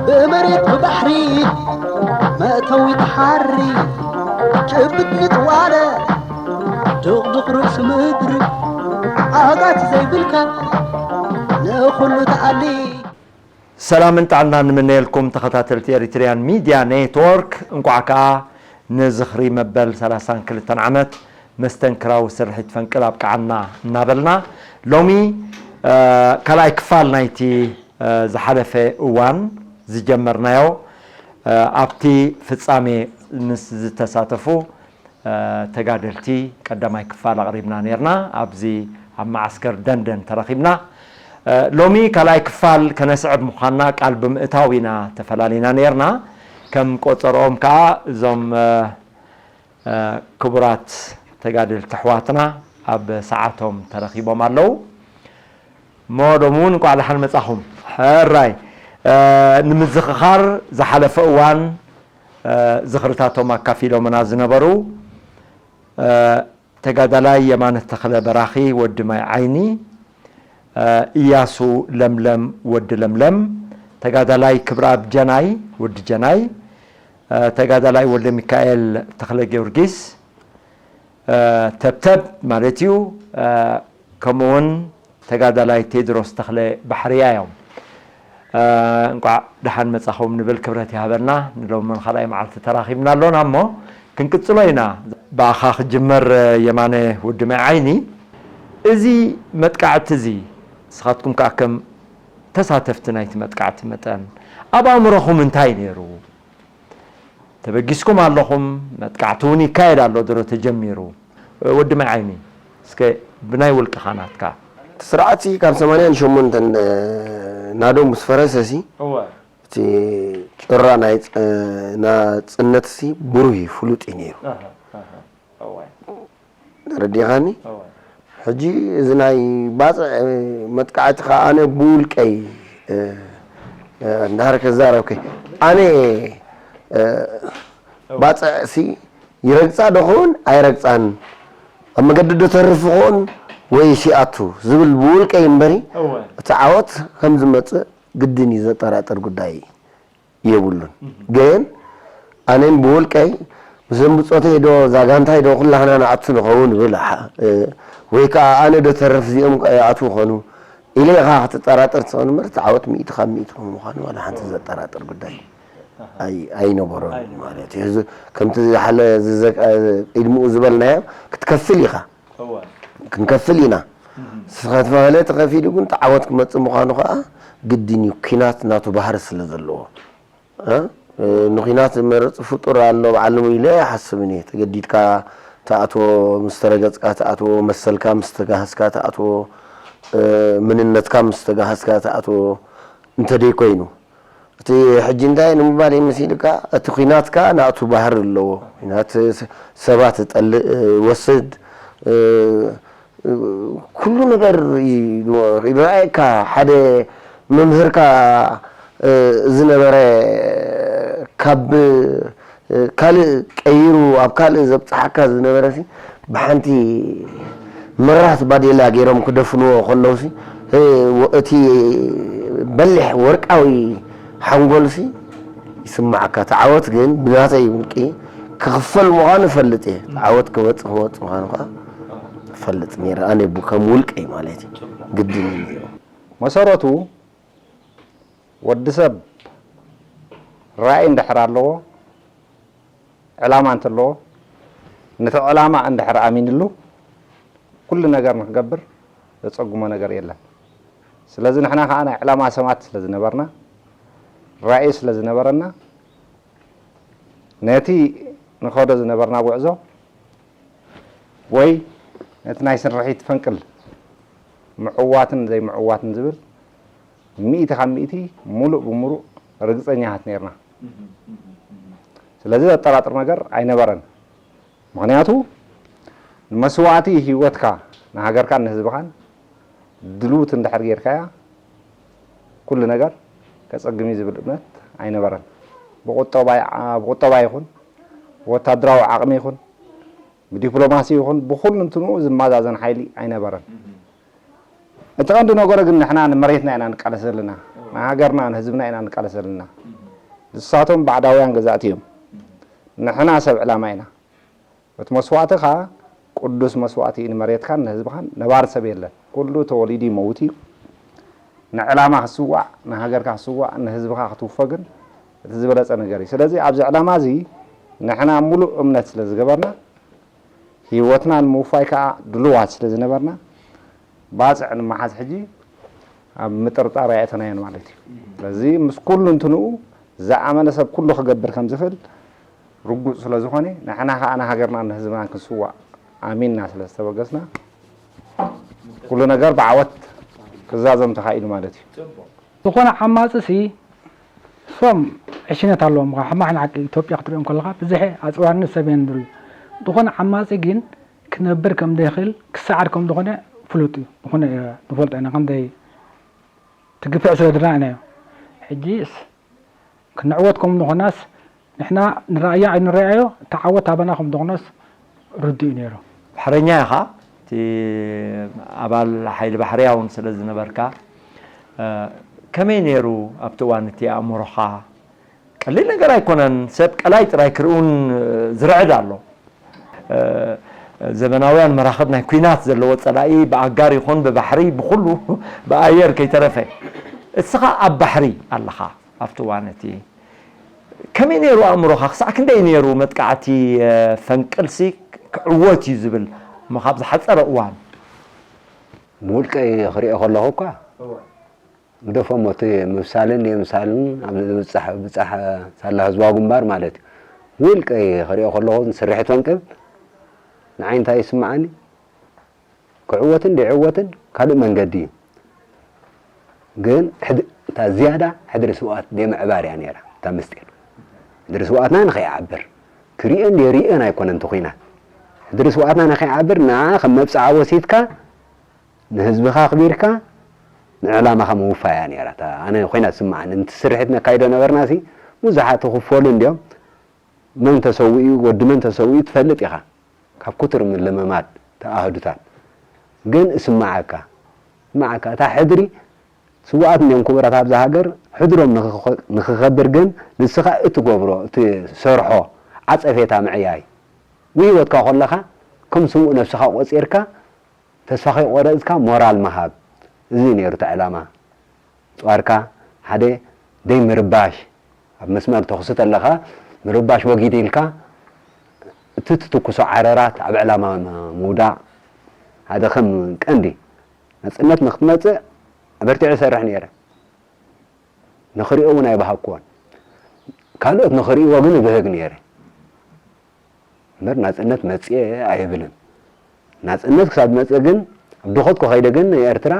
ብመሬት ብባሕሪ መእተዊ ተሓሪ ጭብጥ ንጥዋለ ድቕድቕ ርእሲ ምድሪ ዓጋት ዘይብልካ ንኹሉ ተኣሊ። ሰላምን ጥዕናን ንምነየልኩም ተኸታተልቲ ኤሪትሪያን ሚድያ ኔትወርክ። እንቋዕ ከኣ ንዝኽሪ መበል ሰላሳን ክልተን ዓመት መስተንክራዊ ስርሒት ፈንቅል ኣብቅዓና እናበልና፣ ሎሚ ካልኣይ ክፋል ናይቲ ዝሓለፈ እዋን ዝጀመርናዮ ኣብቲ ፍጻሜ ምስ ዝተሳተፉ ተጋደልቲ ቀዳማይ ክፋል ኣቕሪብና ኔርና። ኣብዚ ኣብ መዓስከር ደንደን ተረኺብና። ሎሚ ካልኣይ ክፋል ከነስዕብ ምዃንና ቃል ብምእታው ኢና ተፈላሊና ኔርና። ከም ቆጸርኦም ከኣ እዞም ክቡራት ተጋደልቲ ኣሕዋትና ኣብ ሰዓቶም ተረኺቦም ኣለዉ። እሞ ሎሚ እውን እንቋዕ ደሓን መጻኹም። ሕራይ ንምዝኽኻር ዝሓለፈ እዋን ዝኽርታቶም ኣካፊሎምና ዝነበሩ ተጋዳላይ የማነ ተኽለ በራኺ ወዲ ማይ ዓይኒ፣ እያሱ ለምለም ወዲ ለምለም፣ ተጋዳላይ ክብረኣብ ጀናይ ወዲ ጀናይ፣ ተጋዳላይ ወልደሚካኤል ተኽለ ጊዮርጊስ፣ ተብተብ ማለት እዩ። ከምኡውን ተጋዳላይ ቴድሮስ ተኽለ ባሕርያ እዮም። እንቋዕ ደሓን መጻኹም ንብል፣ ክብረት ይሃበልና። ንሎሚ ካልኣይ መዓልቲ ተራኺብና ኣሎና እሞ ክንቅጽሎ ኢና። ብኣኻ ክጅመር የማነ ወዲ ማይ ዓይኒ፣ እዚ መጥቃዕቲ እዚ ንስኻትኩም ከኣ ከም ተሳተፍቲ ናይቲ መጥቃዕቲ መጠን ኣብ ኣእምሮኹም እንታይ ነይሩ? ተበጊስኩም ኣለኹም፣ መጥቃዕቲ እውን ይካየድ ኣሎ ድሮ ተጀሚሩ። ወዲ ማይ ዓይኒ፣ እስከ ብናይ ውልቅኻ ናትካ። እቲ ስርዓት ካብ ሰማንያን ሸሞንተን ናዶ ምስ ፈረሰ ሲ እቲ ጭራ ናይ ናጽነት ሲ ብሩህ እዩ፣ ፍሉጥ እዩ ነይሩ። ተረዲኻኒ? ሕጂ እዚ ናይ ባጽዕ መጥቃዕቲ ከኣ ኣነ ብውልቀይ እንዳሃረ ከዛረብከ ኣነ ባጽዕ ሲ ይረግጻ ዶ ኸውን ኣይረግጻን፣ ኣብ መገዲ ዶ ተርፍ ኸውን ወይ ሲኣቱ ዝብል ብውልቀይ እምበሪ እቲ ዓወት ከም ዝመጽእ ግድን እዩ፣ ዘጠራጥር ጉዳይ የብሉን። ግን ኣነን ብውልቀይ ምስዞም ብጾተይ ዶ እዛ ጋንታይ ዶ ኩላህና ንኣቱ ንኸውን ብል ወይ ከዓ ኣነ ዶ ተርፍ እዚኦም ይኣትዉ ኾኑ ኢለ ኢኻ ክትጠራጠር ትኸውን እምበር እቲ ዓወት ሚእቲ ካብ ሚእቲ ከም ምዃኑ ዋላ ሓንቲ ዘጠራጥር ጉዳይ ኣይነበሮን ማለት እዩ። ከምቲ ዝሓለ ቅድሚኡ ዝበልናዮ ክትከፍል ኢኻ። ክንከፍል ኢና። ንስኻ ተባህለ ተኸፊሉ ግን እቲ ዓወት ክመጽእ ምዃኑ ኸኣ ግድን እዩ። ኲናት ናቱ ባህሪ ስለ ዘለዎ። ንኲናት ዝመርጽ ፍጡር ኣሎ በዓል ኢለ ኣይሓስብን እየ። ተገዲድካ ትኣትዎ፣ ምስ ተረገጽካ ትኣትዎ፣ መሰልካ ምስ ተጋህስካ ትኣትዎ፣ ምንነትካ ምስ ተጋህስካ ትኣትዎ እንተደይኮይኑ። እቲ ሕጂ እንታይ ንምባል እዩ መሲልካ፣ እቲ ኲናት ከኣ ናቱ ባህሪ ኣለዎ። ኲናት ሰባት ይጠልእ፣ ይወስድ፣ ኩሉ ነገር ይረኣየካ። ሓደ መምህርካ ዝነበረ ካብ ካልእ ቀይሩ ኣብ ካልእ ዘብጽሓካ ዝነበረ ሲ ብሓንቲ መራት ባዴላ ገይሮም ክደፍንዎ ከለውሲ እቲ በሊሕ ወርቃዊ ሓንጎልሲ ይስማዓካ። እቲ ዓወት ግን ብናተይ ውልቂ ክኽፈል ምዃኑ እፈልጥ እየ። እቲ ዓወት ክመጽእ ክወጽእ ምዃኑ ከዓ እፈልጥ ነይረ። ኣነ ከም ውልቀይ ማለት እዩ። ግድን እዩ ነይሩ። መሰረቱ ወዲ ሰብ ራእይ እንድሕር ኣለዎ፣ ዕላማ እንተለዎ፣ ነቲ ዕላማ እንድሕር ኣሚንሉ፣ ኩሉ ነገር ንክገብር ዘጸግሞ ነገር የለን። ስለዚ ንሕና ከዓ ናይ ዕላማ ሰባት ስለ ዝነበርና፣ ራእይ ስለ ዝነበረና፣ ነቲ ንኸዶ ዝነበርና ጉዕዞ ወይ ነቲ ናይ ስርሒት ፈንቅል ምዕዋትን ዘይምዕዋትን ዝብል ሚእቲ ካብ ሚእቲ ሙሉእ ብሙሉእ ርግጸኛታት ነርና። ስለዚ ዘጠራጥር ነገር ኣይነበረን። ምኽንያቱ ንመስዋእቲ ህይወትካ ንሃገርካን ንህዝብኻን ድልውቲ እንድሕር ጌርካያ ኩሉ ነገር ከጸግም እዩ ዝብል እምነት ኣይነበረን። ብቁጠባ ይኹን ብወታደራዊ ዓቕሚ ይኹን ብዲፕሎማሲ ይኹን ብኹሉ እንትንኡ ዝመዛዘን ሓይሊ ኣይነበረን። እቲ ቀንዲ ነገሩ ግን ንሕና ንመሬትና ኢና ንቃለስ ዘለና። ንሃገርና ንህዝብና ኢና ንቃለስ ዘለና። ንሳቶም ባዕዳውያን ገዛእቲ እዮም። ንሕና ሰብ ዕላማ ኢና። እቲ መስዋእቲ ኸዓ ቅዱስ መስዋእቲ እዩ፣ ንመሬትካን ንህዝብኻን። ነባሪ ሰብ የለን፣ ኩሉ ተወሊዱ ይመውት እዩ። ንዕላማ ክስዋዕ፣ ንሃገርካ ክስዋዕ፣ ንህዝብኻ ክትውፎ ግን እቲ ዝበለጸ ነገር እዩ። ስለዚ ኣብዚ ዕላማ እዚ ንሕና ምሉእ እምነት ስለ ዝገበርና፣ ህይወትና ንምውፋይ ከዓ ድሉዋት ስለ ዝነበርና፣ ባጽዕ ንምሓዝ ሕጂ ኣብ ምጥርጣር ኣየእተናዮን ማለት እዩ። ስለዚ ምስ ኩሉ እንትንኡ ዝኣመነ ሰብ ኩሉ ክገብር ከም ዝኽእል ርጉጽ ስለ ዝኾነ፣ ንሕና ከዓ ንሃገርናን ንህዝብናን ክንስዋእ ኣሚንና ስለ ዝተበገስና፣ ኩሉ ነገር ብዓወት ክዛዘም ተኻኢሉ ማለት እዩ። ዝኾነ ዓማጺ ሲ እሶም ዕሽነት ኣለዎም። ሕማሕ ንዓቂ ኢትዮጵያ ክትሪኦም ከለኻ ብዝሕ ኣጽዋርነት ሰብ እየን ዝርኢ። ዝኾነ ዓማጺ ግን ክነብር ከም ዘይኽእል ክሰዓር ከም ዝኾነ ፍሉጥ እዩ። ዝኾነ ንፈልጦ ኢና፣ ከምዘይ ትግፍዕ ስለ ድና ኢናዮ። ሕጂስ ክንዕወት ከም ዝኾናስ ንሕና ንረኣያ ኣይንረኣዮ፣ እቲ ዓወት ኣባና ከም ዝኾነስ ርዱእ እዩ ነይሩ። ባሕረኛ ኢኻ፣ እቲ ኣባል ሓይሊ ባሕርያ እውን ስለ ዝነበርካ፣ እ፣ ከመይ ነይሩ ኣብቲ እዋን እቲ ኣእምሮኻ? ቀሊል ነገር ኣይኮነን፣ ሰብ ቀላይ ጥራይ ክርእውን ዝርዕድ ኣሎ። እ፣ ዘመናውያን መራኽብ ናይ ኲናት ዘለዎ ጸላኢ ብኣጋር ይኹን ብባሕሪ ብኹሉ ብኣየር ከይተረፈ። እስኻ ኣብ ባሕሪ ኣለኻ ኣብቲ እዋን እቲ። ከመይ ነይሩ ኣእምሮኻ? ክሳዕ ክንደይ ነይሩ መጥቃዕቲ፣ እ፣ ፈንቅልሲ ክዕወት እዩ ዝብል እሞ ካብ ዝሓጸረ እዋን? ብውልቀይ ክሪኦ ከለኹ እኳ ግደፎ እሞ እቲ ምብሳልን የምሳልን ኣብዚ ዝብጻሕ ብጻሕ ሳላ ህዝባዊ ግንባር ማለት እዩ። ብውልቀይ ክሪኦ ከለኹ ስርሒት ፈንቅል ንዓይ እንታይ ይስምዓኒ? ክዕወትን ደይዕወትን ካልእ መንገዲ እዩ። ግን ሕድ-፣ እታ ዝያዳ ሕድሪ ስውኣት ደይ ምዕባር እያ ነይራ እታ ምስጢር። ሕድሪ ስውኣትና ንኸይዓብር፣ ክሪኦን ደይሪኦን ኣይኮነን እቲ ኲናት። ሕድሪ ስውኣትና ንኸይዓብር ንዓ ከም መብጽዓ ወሲድካ ንህዝብኻ ኣኽቢርካ ንዕላማኻ ምውፋይ እያ ነይራ። እታ ኣነ ኮይና ትስምዓኒ። ነቲ ስርሒት ነካይዶ ነበርናሲ ብዙሓት ይኽፈሉ እንድዮም። መን ተሰዊኡ፣ ወዲ መን ተሰዊኡ ትፈልጥ ኢኻ። ካብ ኩቱር ምልምማድ ተኣህዱታት። ግን እስምዓካ፣ እስምዓካ፣ እታ ሕድሪ ስውኣት እንድዮም ክቡራት ኣብዛ ሃገር፣ ሕድሮም ንኽኸ-፣ ንኽኸብር ግን ንስኻ እትገብሮ፣ እትሰርሖ ዓጸፌታ ምዕያይ። ብህይወትካ ከለኻ ከም ስዉእ ነብስኻ ቆጺርካ ተስፋ ከይቆረጽካ ሞራል ምሃብ። እዚ ነይሩ እቲ ዕላማ። ጸዋርካ ሓደ ደይ ምርባሽ፣ ኣብ መስመር ተኹሲ ተለኻ ምርባሽ ወጊድ ኢልካ እቲ ትትኩሶ ዓረራት ኣብ ዕላማ ምውዳቕ ሓደ ከም ቀንዲ ናጽነት ንክትመጽእ ኣበርቲዐ ይሰርሕ ነይረ። ንኽሪኦ እውን ኣይበሃግኩዎን። ካልኦት ንኽርእይዎ ግን እብህግ ነይረ። እምበር ናጽነት መጽኤ ኣይብልን። ናጽነት ክሳብ መጽእ ግን ኣብ ድኾትኩ ከይደ ግን ንኤርትራ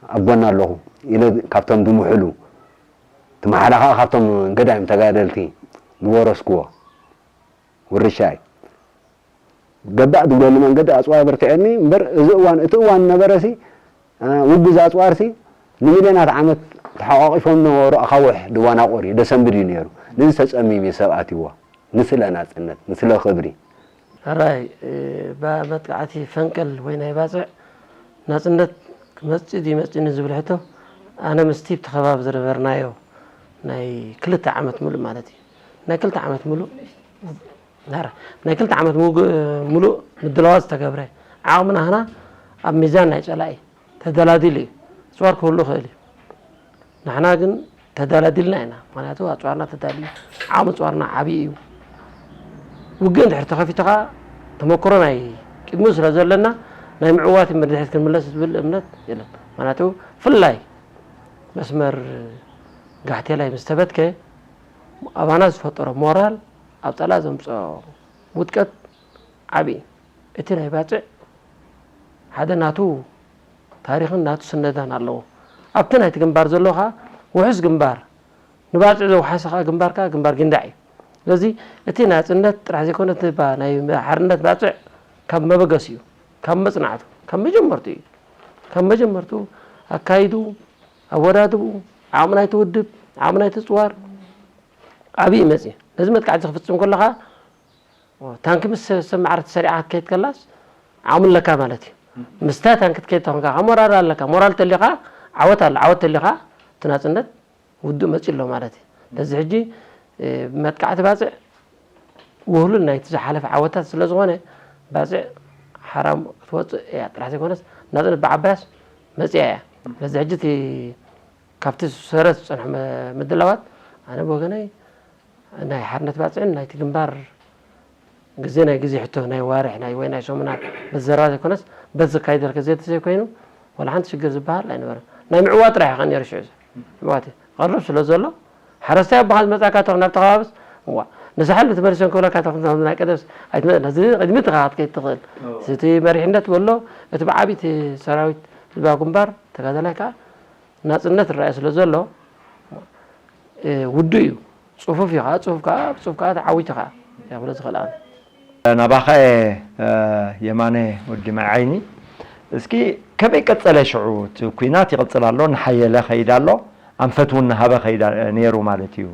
ኣብ ጎና ኣለኹ ኢለ ካብቶም ድምሕሉ፣ እቲ ማሕላ ከዓ ካብቶም ገዳይም ተጋደልቲ ዝወረስኩዎ ውርሻ እዩ። ገባእ ዝብለሉ መንገዲ ኣጽዋር በርቲዐኒ እምበር፣ እዚ እዋን፣ እቲ እዋን ነበረሲ፣ እ፣ ውጉዝ ኣጽዋርሲ ንሚልዮናት ዓመት ተሓቋቒፎም ነበሩ ኣኻውሕ ድዋናቑር እዩ፣ ደሰንብድ እዩ ነይሩ። ነዚ ተጸሚሙ እዩ ሰብ ኣትይዎ። ንስለ ናጽነት፣ ንስለ ክብሪ። ሕራይ፣ እ፣ ባ-፣ መጥቃዕቲ ፈንቅል ወይ ናይ ባጽዕ ናጽነት ክመጽእ ድዩ መጺእኒ ዝብል ሕቶ፣ ኣነ ምስቲ ኣብቲ ከባቢ ዝነበርናዮ ናይ ክልተ ዓመት ሙሉእ ማለት እዩ። ናይ ክልተ ዓመት ሙሉእ፣ ናራ፣ ናይ ክልተ ዓመት ሙግ-፣ ሙሉእ ምድላዋት ዝተገብረ፣ ዓቕምና ህና ኣብ ሚዛን ናይ ጸላኢ ተደላዲሉ እዩ። ኣጽዋር ክህሉ ይኽእል እዩ። ንሕና ግን ተደላዲልና ኢና። ምኽንያቱ ኣጽዋርና ተዳልዩ፣ ዓቕሚ ኣጽዋርና ዓብዪ እዩ። ውግእ እንድሕር ተኸፊቱ ኸዓ ተመክሮ ናይ ቅድሚኡ ስለ ዘለና ናይ ምዕዋት እምበር ድሕሪት ክንምለስ ዝብል እምነት የለን። ምኽንያቱ ብፍላይ መስመር ጋሕቴላይ ምስ ተበትከ ኣባና ዝፈጠሮ ሞራል ኣብ ጸላእ ዘምጽኦ ውድቀት ዓብዪ እዩ። እቲ ናይ ባጽዕ ሓደ ናቱ ታሪኽን ናቱ ስነዳን ኣለዎ። ኣብቲ ናይቲ ግንባር ዘሎ ኸዓ ውሑስ ግንባር፣ ንባጽዕ ዘውሓሰ ኸዓ ግንባር ከኣ ግንባር ጊንዳዕ እዩ። ስለዚ እቲ ናጽነት ጥራሕ ዘይኮነ እቲ ባ-፣ ናይ ሓርነት ባጽዕ ካብ መበገሲኡ፣ ካብ መጽናዕቱ፣ ካብ መጀመርትኡ እዩ። ካብ መጀመርትኡ ኣካይድኡ፣ ኣወዳድብኡ፣ ዓቕሚ ናይቲ ውድብ፣ ዓቕሚ ናይቲ ጽዋር ዓብዪ እዩ መጺኡ። ነዚ መጥቃዕቲ ክፍጽም ከሎ ኸዓ ታንኪ ምስ ሰብ፣ ሰብ ማዕረ ተሰሪዓ ክትከይድ ከላስ ዓቕሚ ኣለካ ማለት እዩ። ምስታ ታንኪ ትከይድ ተኾንካ፣ ሞራል ኣለካ። ሞራል ተልዩኻ ዓወት ኣሎ። ዓወት ተልዩኻ እቲ ናጽነት ውዱእ መጺኡ ኣሎ ማለት እዩ። ስለዚ ሕጂ፣ እ፣ መጥቃዕቲ ባጽዕ ውህሉል ናይቲ ዝሓለፈ ዓወታት ስለ ዝኾነ፣ ባጽዕ ሓራ ክትወጽእ እያ ጥራሕ ዘይኮነስ፣ ናጽነት ብዓባያስ መጺኣ እያ። ስለዚ ሕጂ እቲ ካብቲ ሰረት ዝጸንሑ መ-፣ ምድላዋት፣ ኣነ ብወገነይ ናይ ሓርነት ባጽዕን ናይቲ ግንባር ግዜ ናይ ግዜ ሕቶ፣ ናይ ዋርሕ፣ ናይ ወይ ናይ ሰሙናት በዘረባ ዘይኮነስ፣ በዚ ዝካይድ ዘልከ ዘተ ዘይኮይኑ፣ ዋላ ሓንቲ ሽግር ዝበሃል ኣይነበረን። ናይ ምዕዋት ጥራሕ እዩ ከኣ ነይሩ ሽዑ። ምዕዋት እዩ። ቀረብ ስለ ዘሎ፣ ሓረስታይ ኣቦኻ ዝመጻካ ተኽ ናብቲ ከባብስ፣ እዋ፣ ንሳሕል ንትመልሰን ክብለካ ተኽ ናብ ናይ ቀደምስ ኣይትመ-፣ ነዚ ቅድሚ ተኻኻት ከይትኽእል። እዎ። እቲ መሪሕነት በሎ፣ እቲ ብዓቢ እቲ ሰራዊት ህዝባዊ ግንባር ተጋዳላይ ከኣ ናጽነት ይረኣይ ስለ ዘሎ፣ እ፣ ውዱእ እዩ። ጽፉፍ እዩ ከኣ፣ ጽፉፍ ከኣ፣ ጽፉፍ ከኣ ተዓዊቱ ከኣ ክብሎ ዝኽእል ኣነ። ናባኸ፣ እ፣ የማነ ወዲ ማይ ዓይኒ፣ እስኪ ከመይ ቀጸለ ሽዑ? እቲ ኲናት ይቕጽል ኣሎ፣ እናሓየለ ኸይድ ኣሎ፣ ኣንፈት እውን እናሃበ ኸይድ ነይሩ ማለት እዩ።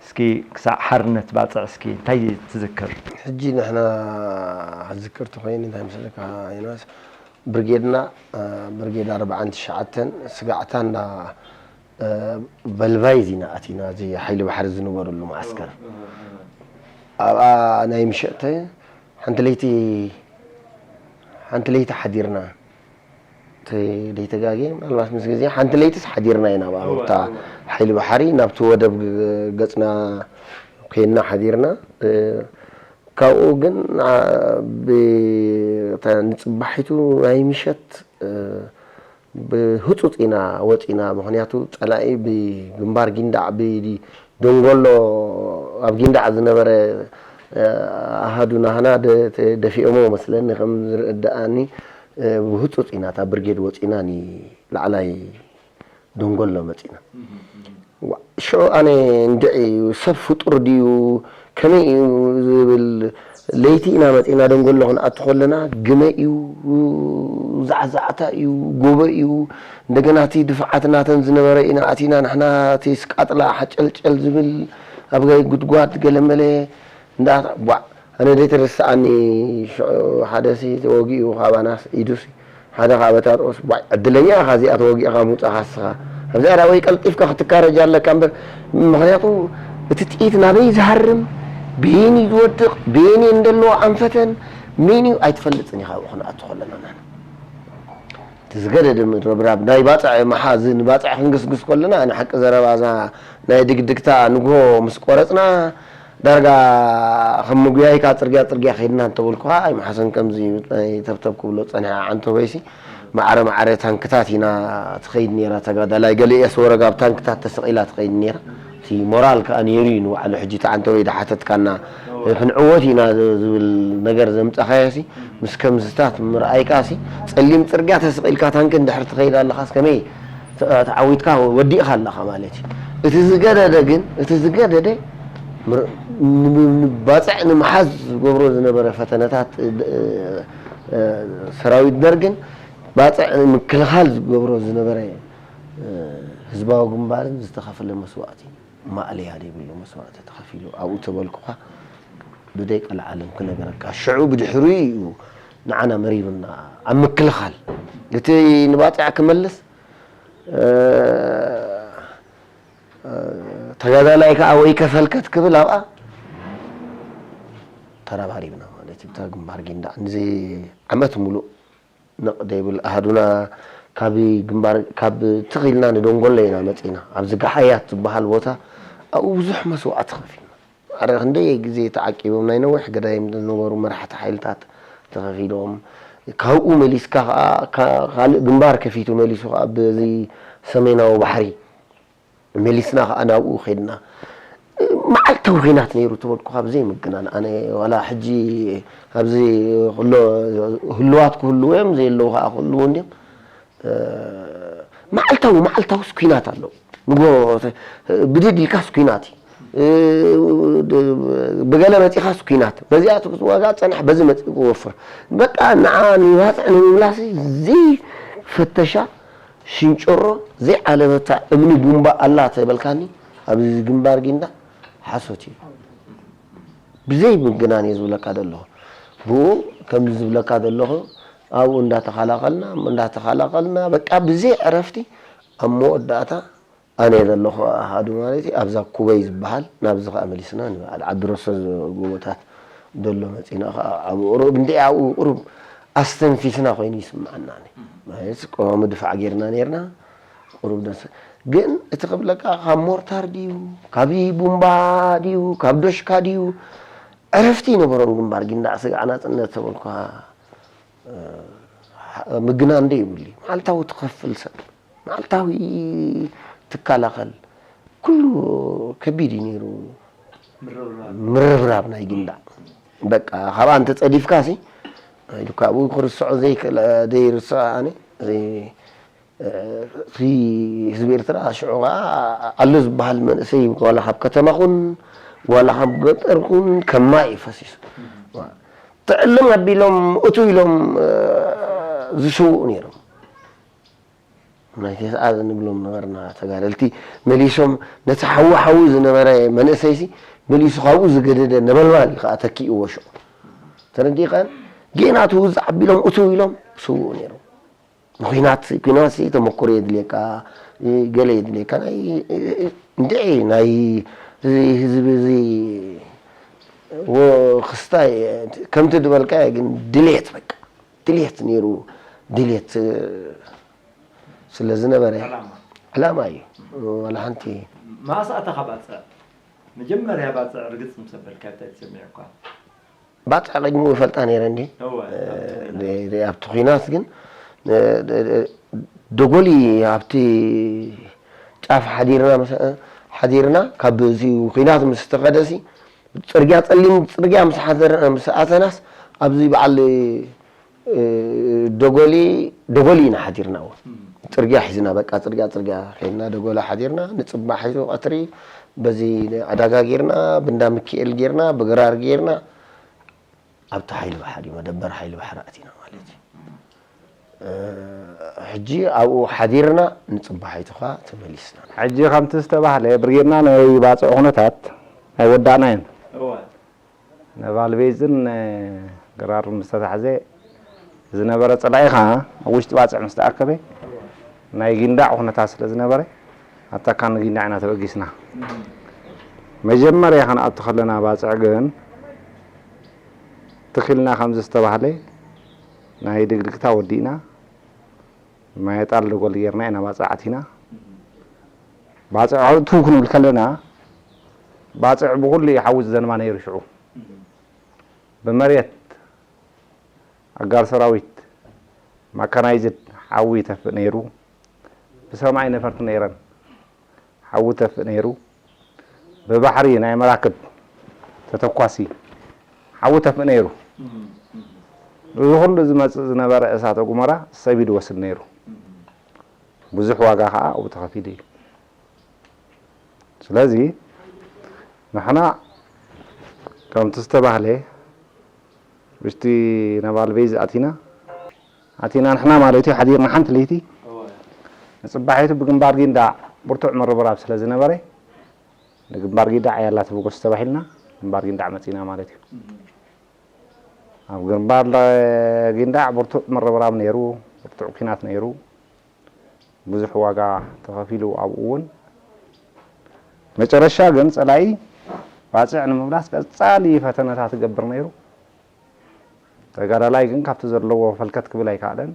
እስኪ ክሳዕ ሓርነት ባጽዕ እስኪ እንታይ ትዝክር? ሕጂ ንሕና ዝዝክር ተኾይኑ እንታይ መሰለካ ዮናስ፣ ብርጌድና፣ እ፣ ብርጌድ ኣርባዓን ትሽዓተን ስጋዕታ እንዳ፣ እ፣ በልባይ ዚና ኣቲና፣ እዚ ሓይሊ ባሕሪ ዝነበረሉ መዓስከር። ኣብኣ ናይ ምሸት ሓንቲ ለይቲ፣ ሓንቲ ለይቲ ሓዲርና። ተ-፣ ደይተጋግየ፣ ምናልባት ምስ ግዜ ሓንቲ ለይትስ ሓዲርና ኢና ኣብኣ። እወ፣ ኣብታ እወ። ሓይሊ ባሕሪ ናብቲ ወደብ ግ-፣ ገጽና ኮይንና ሓዲርና። እ፣ ካብኡ ግን፣ አ፣ ብ-፣ እታ ንጽባሒቱ ናይ ምሸት፣ እ፣ ብህጹጽ ኢና ወጺና። ምኽንያቱ ጸላኢ ብግንባር ጊንዳዕ፣ ብደንጎሎ ኣብ ጊንዳዕ ዝነበረ፣ እ፣ ኣሃዱ ናህና ደ-፣ ተ-፣ ደፊኦሞ መስለኒ ከም ዝርዳኣኒ፣ እ፣ ብህጹጽ ኢና እታ ብርጌድ ወጺና ንላዕላይ ደንጎሎ መጺና። ዋ፣ ሽዑ ኣነ እንድዒ ሰብ ፍጡር ድዩ ከመይ እዩ ዝብል፣ ለይቲ ኢና መጺና ደንጎሎ ክንኣቱ ከለና ግመ እዩ፣ ዛዕዛዕታ እዩ፣ ጎቦ እዩ። እንደገና እቲ ድፍዓት ናተን ዝነበረ ኢና ኣቲና ንሕና እቲ ስቃጥላ ሓጨልጨል ዝብል ኣብ ጉድጓድ ገለመለ እንዳ ቧዕ ኣነ ዘይትርስኣኒ ሽዑ ሓደሲ ተወጊኡ ካባናስ ኢዱሲ ሓደ ካብ በታጥኦስ፣ "ዋይ፣ ዕድለኛ ኢኻ እዚኣ ተወጊእኻ ምውጻእኻ እስኻ። ኣብዚኣ ደኣ ወይ ቀልጢፍካ ክትካረጃ ኣለካ እምበር፣ ምኽንያቱ እቲ ጥይት ናበይ ዝሃርም፣ በየን እዩ ዝወድቕ፣ በየን እየን ዘለዋ ኣንፈተን፣ መን እዩ ኣይትፈልጥን ኢኻ ኣብኡ ክንኣቱ ከለና ንሕና። እቲ ዝገደደ ምርብራብ ናይ ባጽዕ መሓዝ ንባጽዕ ክንግስግስ ከለና፣ ንሓቂ ዘረባ እዛ ናይ ድግድግታ ንግሆ ምስ ቆረጽና፣ ዳርጋ ከም ምጉያይካ ጽርግያ ጽርግያ ከይድና እንተበልኩኻ፣ ኣይመሓሰን ከምዚ ናይ ተብተብ ክብሎ ጸኒሐ ዓንተቦይሲ፣ ማዕረ ማዕረ ታንክታት ኢና ትኸይድ ነይራ ተጋዳላይ። ገሊኤስ ወረጋ ኣብ ታንክታት ተሰቒላ ትኸይድ ነይራ። እቲ ሞራል ከኣ ነይሩ እዩ ንባዕሉ። ሕጂ እቲ ዓንተቦይ ዝሓተትካና፣ ክንዕወት ኢና ዝ-፣ ዝብል ነገር ዘምጻኻዮሲ፣ ምስ ከምዝታት ምርኣይካሲ፣ ጸሊም ጽርግያ ተሰቒልካ ታንኪ እንድሕር ትኸይድ ኣለኻስ ከመይ ተ-፣ ተዓዊትካ ወዲእኻ ኣለኻ ማለት እዩ። እቲ ዝገደደ ግን፣ እቲ ዝገደደ ምር-፣ ን-፣ ንባጽዕ ንምሓዝ ዝገብሮ ዝነበረ ፈተነታት፣ እ፣ እ፣ ሰራዊት ደርግን ባጽዕ ንምክልኻል ዝገብሮ ዝነበረ፣ እ፣ ህዝባዊ ግንባርን ዝተኸፍለ መስዋእቲ ማእለያ ዘይብሉ መስዋእቲ ተኸፊሉ። ኣብኡ ተበልኩኻ ብደይ ቀልዓለም ክነገረካ። ሽዑ ብድሕሪኡ እዩ ንዓና መሪሩና ኣብ ምክልኻል። እቲ ንባጽዕ ክመልስ፣ እ፣ እ፣ ተጋዳላይ ከኣ ወይ ከፈልከት ክብል ኣብኣ ተረባሪብና ማለት እዩ። እታ ግንባር ጊንዳዕ ንዚ ዓመት ሙሉእ ነቕ ደይብል ኣሃዱና ካብ ግንባር፣ ካብ ትኽ ኢልና ንደንጎሎ ኢና መጺና። ኣብዚ ጋሓያት ዝበሃል ቦታ ኣብኡ ብዙሕ መስዋእቲ ከፊልና። ኣረ ክንደይ ግዜ ተዓቂቦም ናይ ነዊሕ ገዳይም ዝነበሩ መራሕቲ ሓይልታት ተኸፊሎም። ካብኡ መሊስካ ከኣ ካ-፣ ካልእ ግንባር ከፊቱ መሊሱ ከኣ በዚ ሰሜናዊ ባሕሪ መሊስና ከኣ ናብኡ ኸድና። መዓልታዊ ኹናት ነይሩ ተበልኩ፣ ካብ ዘይምግናን። ኣነ ዋላ ሕጂ ኣብዚ ኩሎ ህልዋት ክህልዉ እዮም፣ ዘየለዉ ከኣ ክህልዉ እንድዮም። እ፣ መዓልታዊ፣ መዓልታውስ ኲናት ኣሎ። ንጎ ብድድ ኢልካስ ኲናት እዩ። እ፣ ድ-፣ ብገለ መጺኻስ ኲናት። በዚኣ ትዋጋእ ጸንሕ፣ በዚ መጺኡ ክወፍር። በቃ ንዓ ንባጽዕ ንምምላስ ዘይፈተሻ ሽንጭሮ ዘይዓለበታ እምኒ ቡምባ ኣላ ተበልካኒ፣ ኣብዚ ግንባር ጊንዳ ሓሶት እዩ። ብዘይ ምግናን እየ ዝብለካ ዘለኹ። ብኡ ከምዚ ዝብለካ ዘለኹ፣ ኣብኡ እንዳተኸላኸልና፣ እንዳተኸላኸልና፣ በቃ ብዘይ ዕረፍቲ ኣብ መወዳእታ ኣነ ዘለኹ ኣሃዱ ማለት እዩ ኣብዛ ኩበይ ዝበሃል ናብዚ ከዓ መሊስና ንበዓል ዓዲ ሮሶ ጎቦታት ደሎ መፂና ከዓ ኣብኡ ቁሩብ እንደ ኣብኡ ቁሩብ ኣስተንፊስና ኮይኑ ይስምዓና ማለት ቀዋሚ ድፋዕ ጌርና ነርና ቁሩብ ደስ ግን እቲ ክብለካ ካብ ሞርታር ድዩ ካብ ቡምባ ድዩ ካብ ዶሽካ ድዩ ዕረፍቲ ይነበሮም ግንባር ጊንዳዕ ስጋዕ ናፅነት ተበልኳ ምግናን ዶ ይብሉ መዓልታዊ ትኸፍል ሰብ መዓልታዊ ትከላኸል ኩሉ ከቢድ እዩ ነይሩ ምርብራብ ናይ ጊንዳዕ በቃ ካብኣ እንተፀዲፍካ ሲ ኢሉ ካብኡ ክርስዖ ዘይክእል ዘይርስዖ ኣነ እቲ ህዝቢ ኤርትራ ሽዑ ከዓ ኣሎ ዝበሃል መንእሰይ ዋላ ካብ ከተማ ኹን ዋላ ካብ ገጠር ኹን ከም ማይ እዩ ፈሲሱ ትዕልም ኣቢሎም እቱ ኢሎም ዝስውኡ ነይሮም ናይ ተስኣ ንብሎም ነበርና ተጋደልቲ መሊሶም ነቲ ሓዊ ሓዊ ዝነበረ መንእሰይሲ መሊሱ ካብኡ ዝገደደ ነበልባል እዩ ከዓ ተኪእዎ ሽዑ ተረዲእካን ጌና ትውዛዕ ኣቢሎም እቱ ኢሎም ስውኡ ነይሮም ንኩናት ኩናት ተመክሮ የድልየካ ገለ የድልየካ ናይ እንድዒ ናይ ህዝቢ እዚ ክስታይ ከምቲ ዝበልካ ግን ድሌት በቃ ድሌት ነይሩ ድሌት ስለ ዝነበረ ዕላማ እዩ ዋላ ሓንቲ ማእሳ ኣተኻ ባፅዕ መጀመርያ ባፅዕ ርግፅ ምስ ኣበልካ እንታይ ተሰሚዑካ ባፅዕ ቅድሚኡ ይፈልጣ ነይረ እንዲ ኣብቲ ኩናት ግን ደጎሊ ኣብቲ ጫፍ ሓዲርና ሓዲርና ካብ ኩናት ምስ ተኸደሲ ፅርግያ ፀሊም ፅርግያ ምስ ኣተናስ ኣብዚ በዓል ደጎሊ ደጎሊ ኢና ሓዲርና እዎ ፅርግያ ሒዝና በቃ ፅርግያ ፅርግያ ከይድና ደጎላ ሓዲርና ንፅባሕ ሒዙ ቀትሪ በዚ ዕዳጋ ጌርና ብንዳ ምክኤል ጌርና ብግራር ጌርና ኣብቲ ሓይሊ ባሕሪ መደበር ሓይሊ ባሕሪ ኣቲና ማለት እዩ ሕጂ ኣብኡ ሓዲርና ንፅባሒቱ ከዓ ተመሊስና ሕጂ ከምቲ ዝተባህለ ብርጌድና ናይ ባፅዕ ኩነታት ኣይወዳእናዮን ነባል ቤዝን ግራር ምስ ተታሕዘ ዝነበረ ፀላኢ ከዓ ኣብ ውሽጢ ባፅዕ ምስ ተኣከበ ናይ ጊንዳዕ ኩነታት ስለ ዝነበረ ኣታካ ንጊንዳዕ ኢና ተበጊስና። መጀመርያ ክንኣቱ ከለና ባፅዕ ግን ትኽ ኢልና ከምዚ ዝተባህለ ናይ ድግድግታ ወዲእና ማይ ኣጣል ደጎል ጌርና ኢና ባፅዕ ኣቲና። ባፅዕ ኣእትው ክንብል ከለና ባፅዕ ብኹሉ እዩ ሓዊ ዝዘንባ ነይሩ ሽዑ ብመሬት ኣጋር ሰራዊት ማካናይዝድ ሓዊ ይተፍእ ነይሩ ብሰማይ ነፈርቲ ነይረን ሓዊ ይተፍእ ነይሩ ብባሕሪ ናይ መራክብ ተተኳሲ ሓዊ ይተፍእ ነይሩ እዚ ኩሉ ዝመፅእ ዝነበረ እሳተ ጉመራ ሰቢድ ወስድ ነይሩ ብዙሕ ዋጋ ከዓ ኣብኡ ተኸፊሉ እዩ ስለዚ ንሕና ከምቲ ዝተባህለ ውሽጢ ነባል ቤዝ ኣቲና ኣቲና ንሕና ማለት እዩ ሓዲርና ሓንቲ ለይቲ ንፅባሒቱ ብግንባር ጊንዳዕ ብርቱዕ ምርብራብ ስለ ዝነበረ ንግንባር ጊንዳዕ ያላ ተበገሱ ተባሂልና ግንባር ጊንዳዕ መፂና ማለት እዩ ኣብ ግንባር ጊንዳዕ ብርቱዕ ምርብራብ ነይሩ ብርቱዕ ኲናት ነይሩ ብዙሕ ዋጋ ተኸፊሉ ኣብኡ እውን መጨረሻ ግን ፀላኢ ባፅዕ ንምምላስ ቀፃሊ ፈተነታት ይገብር ነይሩ። ተጋዳላይ ግን ካብቲ ዘለዎ ፈልከት ክብል ኣይከኣለን።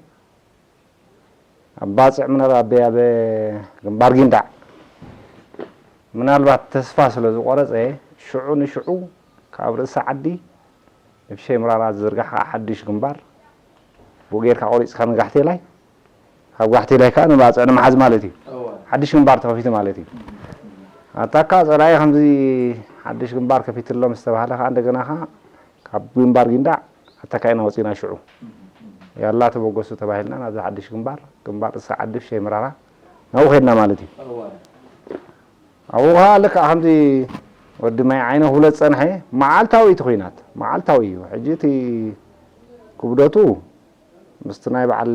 ኣብ ባፅዕ ምናልባት ኣብ ኣብ ግንባር ጊንዳዕ ምናልባት ተስፋ ስለ ዝቆረፀ ሽዑ ንሽዑ ካብ ርእሲ ዓዲ ንፍሸይ ምራራ ዝዝርጋሕ ከዓ ሓዱሽ ግንባር ብኡ ጌርካ ቆሪፅካ ንጋሕቴላይ ካብ ጋሕቴላይ ከዓ ንባፅዕ ንምሓዝ ማለት እዩ ሓዱሽ ግንባር ተኸፊቱ ማለት እዩ ኣታካ ፀላኢ ከምዚ ሓዱሽ ግንባር ከፊትሎም ዝተባህለ ከዓ እንደገና ከዓ ካብ ግንባር ጊንዳዕ ኣታካ ኢና ወፂና ሽዑ ያላ ተበገሱ ተባሂልና ናብዚ ሓዱሽ ግንባር ግንባር ርእሲ ዓዲ ፍሸይ ምራራ ናብኡ ከድና ማለት እዩ ኣብኡ ከዓ ልክዕ ከምዚ ወዲ ማይ ዓይነ ክብሎ ዝፀንሐ መዓልታዊ እቲ ኩናት መዓልታዊ እዩ ሕጂ እቲ ክብደቱ ምስቲ ናይ በዓል